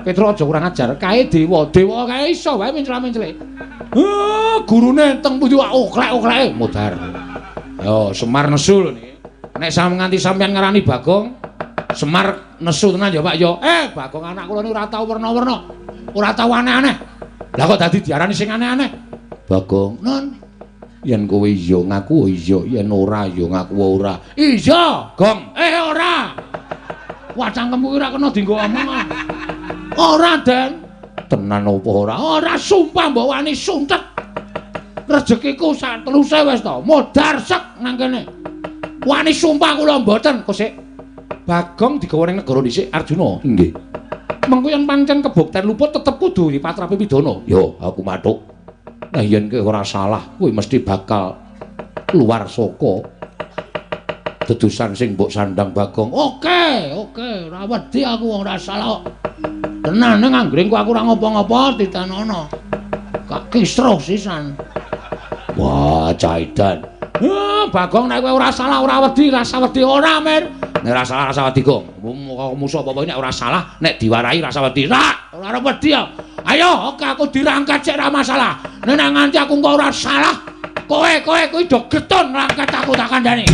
Petruk aja kurang ajar, kae dewa, dewa kae iso wae mencla-mencle. Gurune teng pundi wae oklek-okleke modar. Ayo Semar nesu lho niki. Nek sam nganti sampeyan ngarani Bagong, Semar nesu tenan ya Pak ya. Bagong anak kula niku ora tau werna-werna. Ora tau aneh-aneh. Lah kok dadi diarani sing aneh-aneh? Bagong, non. Yen kowe iya ngaku iya, yen ora ya ngaku ora. Iya, Gong. Ora. Wah, cangkemku ora kena dienggo omong. Ora, Den. Tenan apa ora? Ora, sumpah mbok wani suntet. Rezekiku sak teluse wis to. Modar sek nang kene. Wani sumpah kula mboten, kok sik. Bagong digawa ning negara dhisik Arjuna. Nggih. Mengko yen pancen kebukten luput tetep kudu dipatrapi pidana. Yo, aku mathuk. Nah yen kowe ora salah, kowe mesti bakal keluar saka dedusan sing mbok sandang Bagong. Oke, oke, ora wedi aku wong ora salah kok. Tenan ning anggringku aku ora ngopo-ngopo ditanono. Kak kisruh sisan. Wah, caidan. Bagong nek kowe ora salah ora wedi, rasa wedi ora, Mir. Nek ora salah rasa wedi, Gong. Musuh apa-apa nek ora salah, nek diwarahi rasa wedi. Ora wedi ya. Ayo, oke aku dirangkat sik ora masalah. Nek nganti aku engko ora salah, kowe kuwi do getun ngrangkat aku tak kandhani.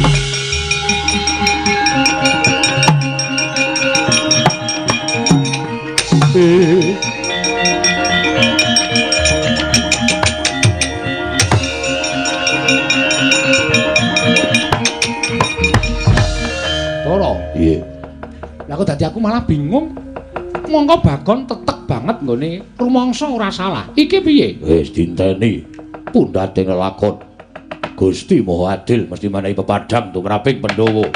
aku malah bingung. Mongko Bagong tetek banget nggone rumangsa ora salah. Iki piye? Wis dinteni pundhate lelakon. Gusti Maha Adil mesti menehi pepadhang tumraping Pandhawa.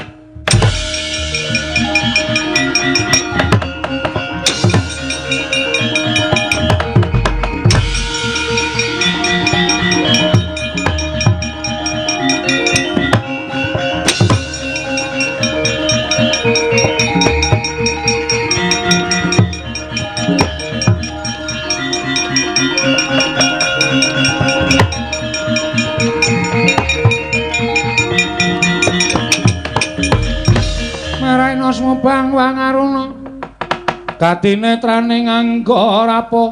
Bang Wangaruna katinetraning angga rapa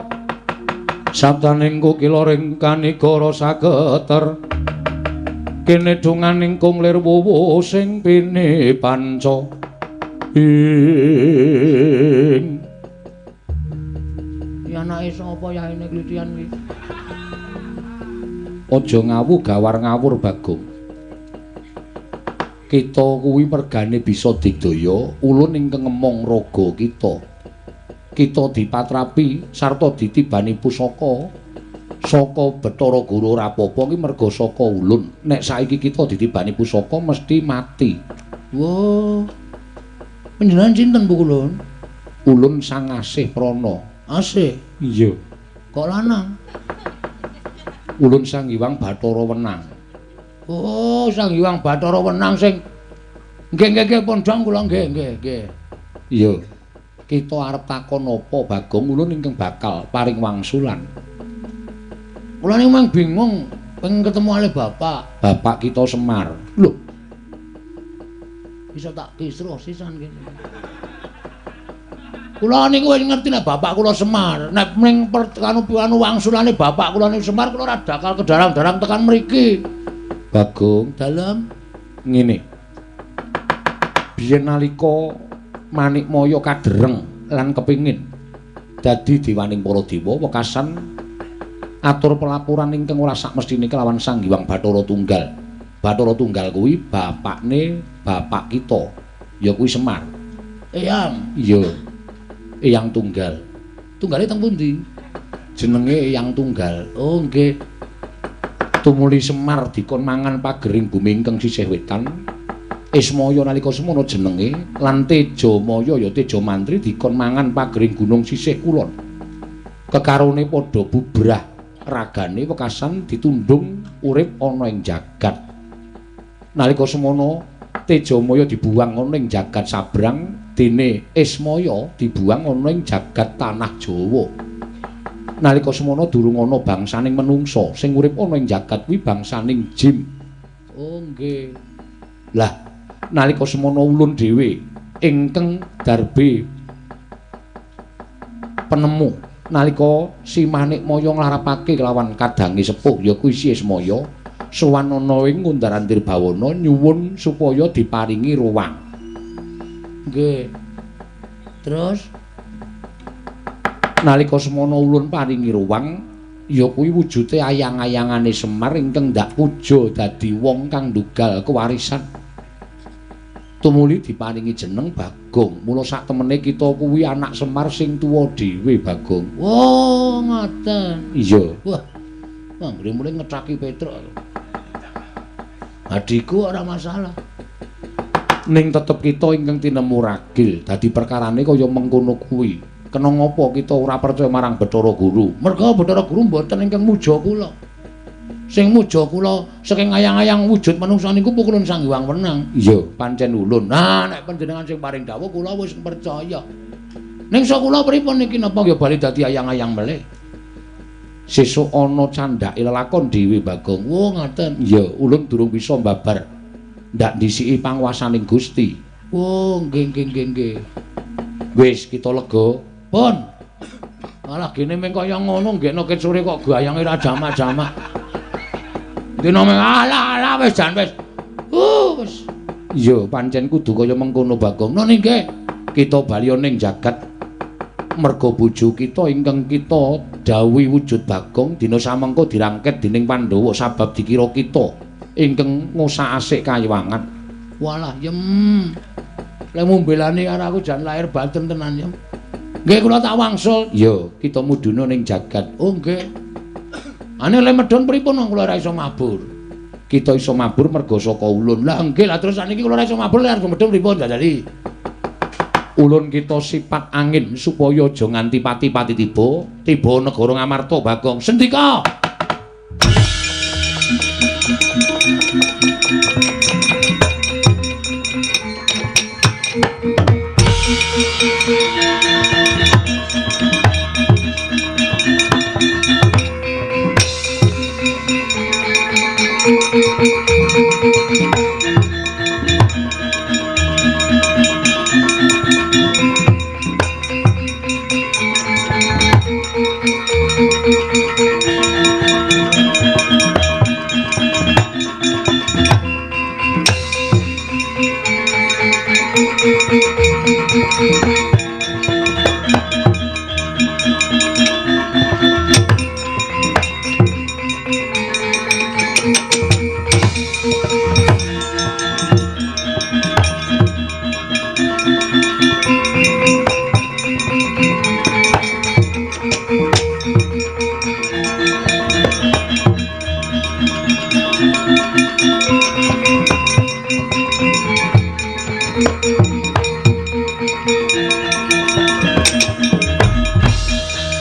sabdaning kukila ring kanigara sageter kene dunganing kung lir wuwu sing pini panca ing ya anake sapa yaene klitian iki aja ngawu gawar ngawur Bagong. Kita kuwi mergane bisa digdaya ulun ingkang ngemong raga kita. Kita dipatrapi sarta ditibani pusaka saka Bathara Guru ora apa-apa ki merga saka ulun. Nek saiki kita ditibani pusaka mesti mati. Wah. Panjenengan sinten Bu Ulun? Ulun Sang Asih Prana. Asih? Iya. Kok lanang? Ulun Sang Hyang Bathara Wenang. Oh, Sang Hyang Bathara Wenang sing nggih nggih nggih pondhong kula nggih nggih nggih. Iya. Kita arep takon apa Bagong ulun ingkang bakal paring wangsulan. Kula niku mang bingung pengen ketemu ale bapak. Bapak kita Semar. Lho. Bisa tak kisruh sisan kene. Kula niku wis ngerti nek bapak kula Semar. Nek ning anu wangsulane bapak kula niku Semar kula ora bakal kedarang-darang tekan mriki. Bagong dalem ngene. Biyen nalika Manikmaya kadereng lan kepingin dadi dewaning para dewa wekasan atur pelaporan ingkang ora sakmestine kelawan Sang Hyang Bathara Tunggal. Bathara Tunggal kuwi bapakne bapak kita, ya kuwi Semar. Eyang. Iya. Eyang Tunggal. Tunggale teng pundi? Jenenge Eyang Tunggal. Oh nggih. Tumuli Semar dikon mangan pagering bumi ingkang sisih wetan. Ismaya nalika semono jenenge lan Tejamaya ya Tejamantri dikon mangan pagering gunung sisih kulon. Kekarone padha bubrah ragane wekasan ditundung urip ana ing jagat. Nalika semono Tejamaya dibuang ana ing jagat sabrang, dene Ismaya dibuang ana ing jagat tanah Jawa. Nalika semono durung ana bangsaning menungsa, sing urip ana ing jagat kuwi bangsaning jin. Oh nggih. Lah, nalika semono ulun dhewe ingkang darbe penemu nalika Si Manikmaya nglarapake kelawan kadange sepuh ya kuwi Si Ismaya sowan ana ing Ngundar-andir Bawana nyuwun supaya diparingi ruwang. Nggih. Terus nalika semono ulun paringi ruwang ya kuwi wujude ayang-ayangane Semar ingkang ndak puja dadi wong kang ndugal kewarisan. Tumuli diparingi jeneng Bagong. Mula sak temene kita kuwi anak Semar sing tuwa dhewe Bagong. Oh, ngoten. Iya. Wah. Anggere mulih ngethaki Petruk. Adikku ora masalah. Ning tetep kita ingkang tinemu ragil. Dadi perkarane kaya mengkono kuwi. Kena ngapa kita ora percaya marang Bathara Guru? Merga Bathara Guru mboten ingkang muja kula. Sing muja kula saking ayang-ayang wujud manungsa niku pukulun Sang Hyang Wenang. Iya, pancen ulun. Nah, nek panjenengan sing paring dawuh kula wis percaya. Ning sok kula pripun niki napa ya bali dadi ayang-ayang melih. Sesuk ana candhake lelakon dhewe Bagong. Oh, ngoten. Iya, ulun durung bisa mbabar. Ndak ndhisiki panguwasaning Gusti. Oh, nggih nggih nggih nggih. Wis kita lega. Pun. Malah gene meng kaya ngono nggekno ket sore kok gayange ra jamak-jamak. Dina meng alah alah wis jan wis. Wis. Iya, pancen kudu kaya mengkono Bagong. Nun nggih. Kita bali ning jagat merga bojo kita ingkang kita dawuhi wujud Bagong dina samengko dirangket dening Pandhawa sabab dikira kita ingkang ngosak-asik kayiwangan. Walah yem. Lek mbelani karo aku jan lahir batin tenan ya. Nggih kula tak wangsul. Ya, kita mudhuna ning jagat. Oh nggih. Ane le medhun pripun wong kula ora iso mabur. Kita iso mabur merga saka ulun. Lah nggih, lah terus sakniki kula ora iso mabur lek arep medhun pripun jajali. Ulun kita sifat angin supaya aja nganti pati-pati tiba, tiba negara Ngamarta Bagong. Sendika.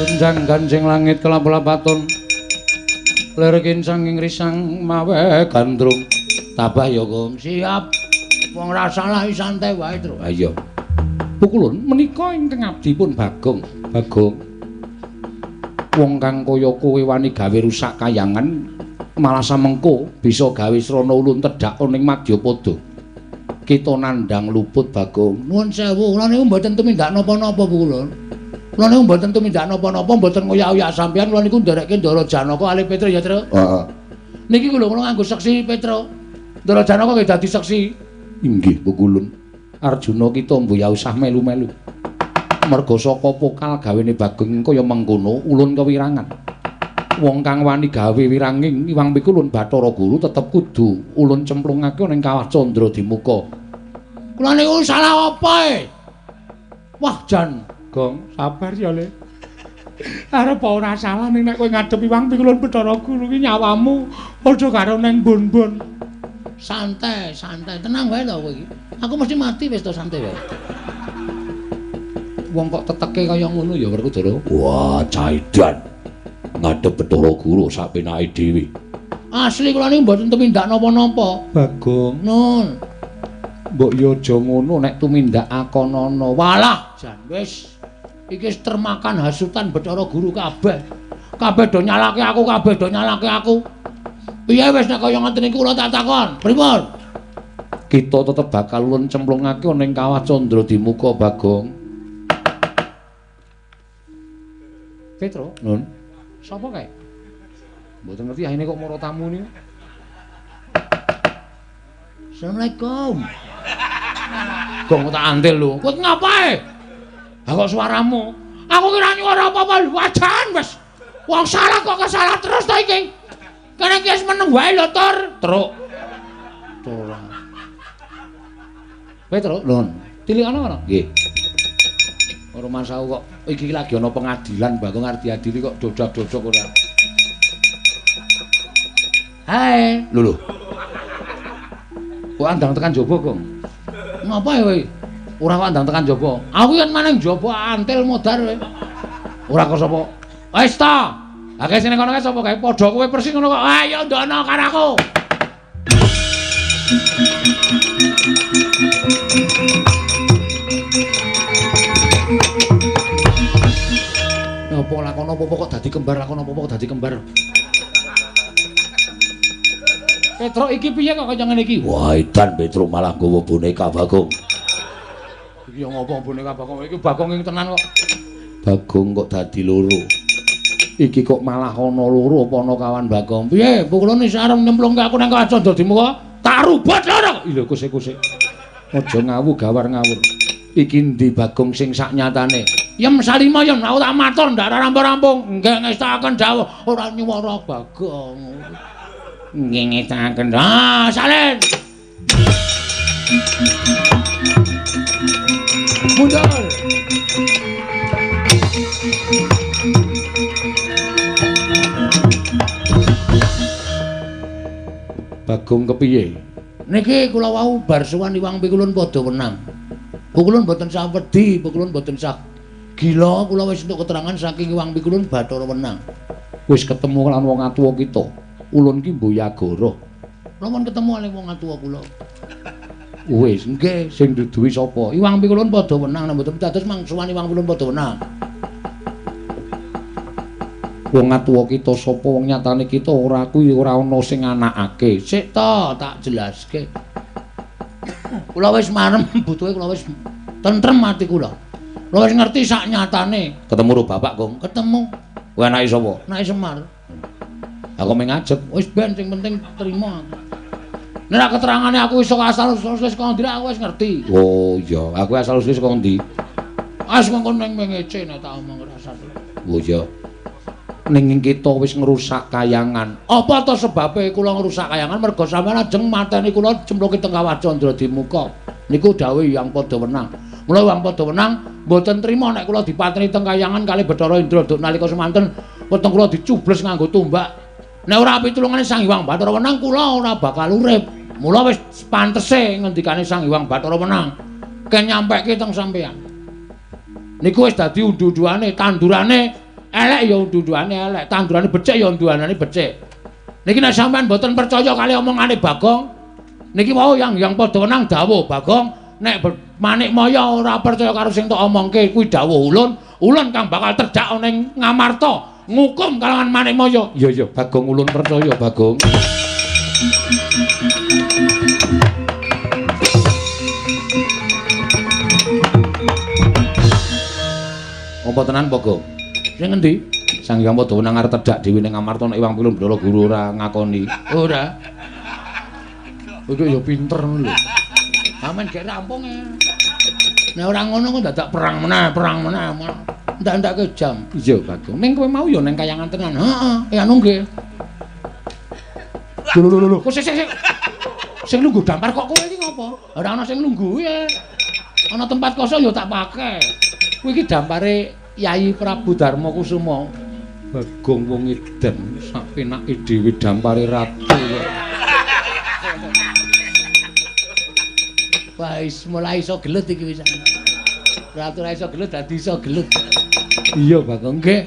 Gonjang ganjing langit kelap-lapaton lir kincang ing risang mawe gandrung. Tabah ya, Gong. Siap. Wong ra salah santai wae, Tru. Ha iya. Pukulun menika ingkang abdi pun Bagong. Bagong. Wong kang kaya kowe wani gawe rusak kayangan malah samengko bisa gawe srana ulun tedhak ning madyapada. Kita nandhang luput Bagong. Nuwun sewu, kula niku mboten tumindak napa-napa Pukulun. Kula niku mboten tumindak napa-napa, mboten ngoyak-oyak sampeyan, kula niku nderekke Ndara Janaka alih Petro ya, Tru. Heeh. Niki lho kula nganggo seksi Petro. Ndara Janaka nggih dadi seksi. Inggih, Pukulun. Arjuna kita mbuh ya usah melu-melu. Merga saka pokal gawene Bagong kaya mengkono ulun kewirangan. Wong kang wani gawe wiranging Iwang Pikulun Bathara Guru tetep kudu ulun cemplungake ning kawah Candra Dimuka. Kula niku salah apa e? Wah, jan Gong, sabar ya, Le. Arep ora salah ning nek kowe ngadhep Iwang Pikulun Bathara Guru ki nyawamu padha karo neng bon-bon. Santai, santai, tenang wae to kowe iki. Aku mesti mati wis to, santai wae. Wong kok teteke kaya ngono ya Werkudara. Wah, caidan. Ngadhep Bathara Guru sak penake dhewe. Asli kula niku mboten tumindak napa-napa. Bagong, nun. Mbok yo aja ngono nek tumindak akonana. Walah, jan wis. Iki wis termakan hasutan Bathara Guru kabeh. Kabeh do nyalake aku, kabeh do nyalake aku. Piye wis nek kaya ngoten niku kula tak takon. Pripun? Kita tetep bakal ulun cemplungake ning kawah Candra Dimuka Bagong. Petro, nun. Sapa kae? Mboten ngerti ahine kok mara tamu niku. Assalamualaikum. Gong tak antil lho. Kowe ngapae? Ha kok suaramu? Aku kira nyuara apa-apa wajan wis. Wong salah kok kesalah terus to iki. Kene iki wis meneng wae lho, Tur. Truk. Tur. Petro, nun. Tilikana kono? Nggih. Ora masaku kok iki lagi ana pengadilan Bagong arep diadili kok dodak-dodok ora. Hai, lho lho. Kok andang tekan jaba, Gong? Ngapa ya kowe? Ora kok andang tekan jaba. Aku yen maneng jaba antil modar kowe. Ora kok sapa? Wis ta. Lah kae sing kono kae sapa kae? Padha kowe persis ngono kok. Ayo ndono karo aku. Apa lakon apa-apa kok dadi kembar, lakon apa-apa kok dadi kembar. Petro iki piye kok kaya ngene iki? Wah, edan Petro malah nggawa boneka Bagong. Iki yo ngopo boneka Bagong? Iki Bagong ing tenan kok. Bagong kok dadi loro. Iki kok malah ana loro apa ana kawan Bagong? Piye? Pukulane isih arep nyemplungke aku nang kawah Candra Dimuka? Tak rubut loro. Lho kusik-kusik. Aja ngawu gawar ngawur. Iki ndi Bagong sing sak nyatane? Yem salima yem aku tak matur ndak rampung-rampung. Nggih ngestakaken dawuh ora nyuwara Bagong. Nggih ngestakaken. Ah, salin. Mundur. Bagong kepiye? Niki kula wau bar sowan Iwang Pikulun padha wenang. Pikulun mboten sah wedi, Pikulun mboten sah gila, kula wis entuk keterangan saking Iwang Pikulun Bathara Wenang. Wis ketemu lan wong atuwa kita. Ulun ki Mboyagara. Kula pun ketemu kalih wong atuwa kula. Wis, nggih, sing duduhi sapa? Iwang Pikulun padha wenang, nek mboten dados mang sowan Iwang Pikulun padha wenang. Wong atuwa kita sapa wong nyatane kita ora kuwi ora ana sing anakake. Sik to, tak jelaske. Kula wis marem butuhe kula wis tentrem ati kula. Kula wis ngerti sak nyatane. Ketemu karo bapak, Gong. Ketemu. Kuwi anake sapa? Anake Semar. Aku mung ngajep, wis ben sing penting trima aku. Nek keterangane aku iso asal usul saka ndi aku wis ngerti. Oh iya, aku asal usul saka ndi? Wis mengko ning mengece nek tak omong rasane. Oh iya. Ning kita wis ngrusak kayangan. Apa to sebabe kula ngrusak kayangan? Merga sampeyan ajeng mateni kula cemplungke teng Kawah Candra Dimuka. Niku dawuh Hyang Padha Wenang. Mula Hyang Padha Wenang mboten trima nek kula dipateni teng kayangan kalih Bathara Indra duk nalika semanten weteng kula dicubles nganggo tombak. Nek ora pitulungane Sang Hyang Bathara Wenang kula ora bakal urip. Mula wis pantese ngendikane Sang Hyang Bathara Wenang ken nyampeke teng sampeyan. Niku wis dadi undu-unduane, tandurane elek ya undu-unduane elek, tandurane becik ya undu-unduane becik. Niki nek sampean mboten percaya kali omongane Bagong, niki wau yang Padha Wenang dawuh Bagong, nek Manikmaya ora percaya karo sing tok omongke kuwi dawuh ulun, ulun kang bakal terjak ning Ngamarta ngukum kalawan Manikmaya. Iya iya Bagong, ulun percaya Bagong. Apa tenan Bagong? Sing ngendi? Sang Hyang Padha Wenang arep tedhak dhewe ning Ngamarta nek Iwang Pilun Bathara Guru ora ngakoni. Ora. Kowe ya pinter ngono lho. Amen gek rampung e. Nek ora ngono kok dadak perang meneh, perang meneh. Ndak-ndake jam. Iya, Bagong. Ning kowe mau ya ning kayangan tenan. Heeh, ya anu nggih. Lho lho lho. Kok sik sik. Sing lungguh dampar kok kowe iki ngopo? Ora ana sing lungguh e. Ana tempat kosong ya tak pake. Kuwi iki dampare Yayi Prabu Darma Kusuma. Bagong wong edan sak penake dhewe dampare ratu. Wah, wis mulai iso gelut iki wis. Ratu ora iso gelut dadi iso gelut. Iya, Bagong. Nggih.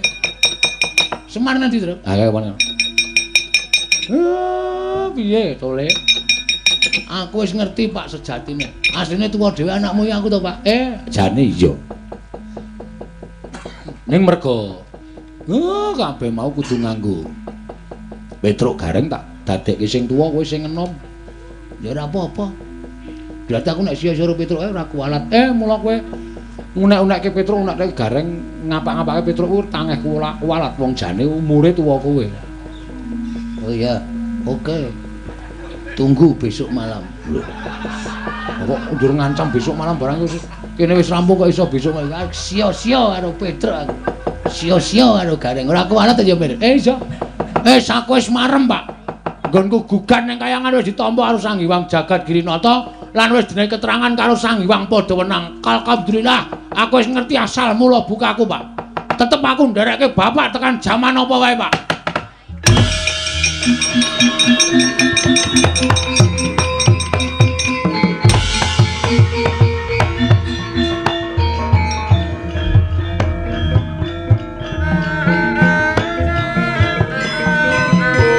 Semar nanti, Tru. Ha, kaya mana? Piye tole? Aku wis ngerti, Pak, sejatine. Asline tuwa dhewe anakmu ya aku to, Pak. Jane iya. Ning merga kabeh mau kudu nganggo Petruk Gareng tak dadekke sing tuwa kowe sing enom. Ya ora apa-apa. Berarti aku nek sia-sia karo Petruk ora kualat. Mula kowe unek-unekke Petruk, unek-unekke Gareng, ngapak-ngapake Petruk kuwi tangeh kualat wong jane umure tuwa kowe. Oh iya, oke. Tunggu besok malam. Lho. Kok ndur ngancam besok malam barang wis kene wis rampung kok iso besok malam. Sia-sia karo Petruk aku. Sia-sia karo Gareng. Ora kualat ya, Mir. Iya. Aku wis marem, Pak. Nggonku gugat ning kayangan wis ditampa karo Sang Hyang Jagat Girinata lan wis dinehi keterangan karo Sang Hyang Padha Wenang. Alhamdulillah, aku wis ngerti asal mula bukaku, Pak. Tetep aku nderekke bapak tekan jaman apa wae, Pak.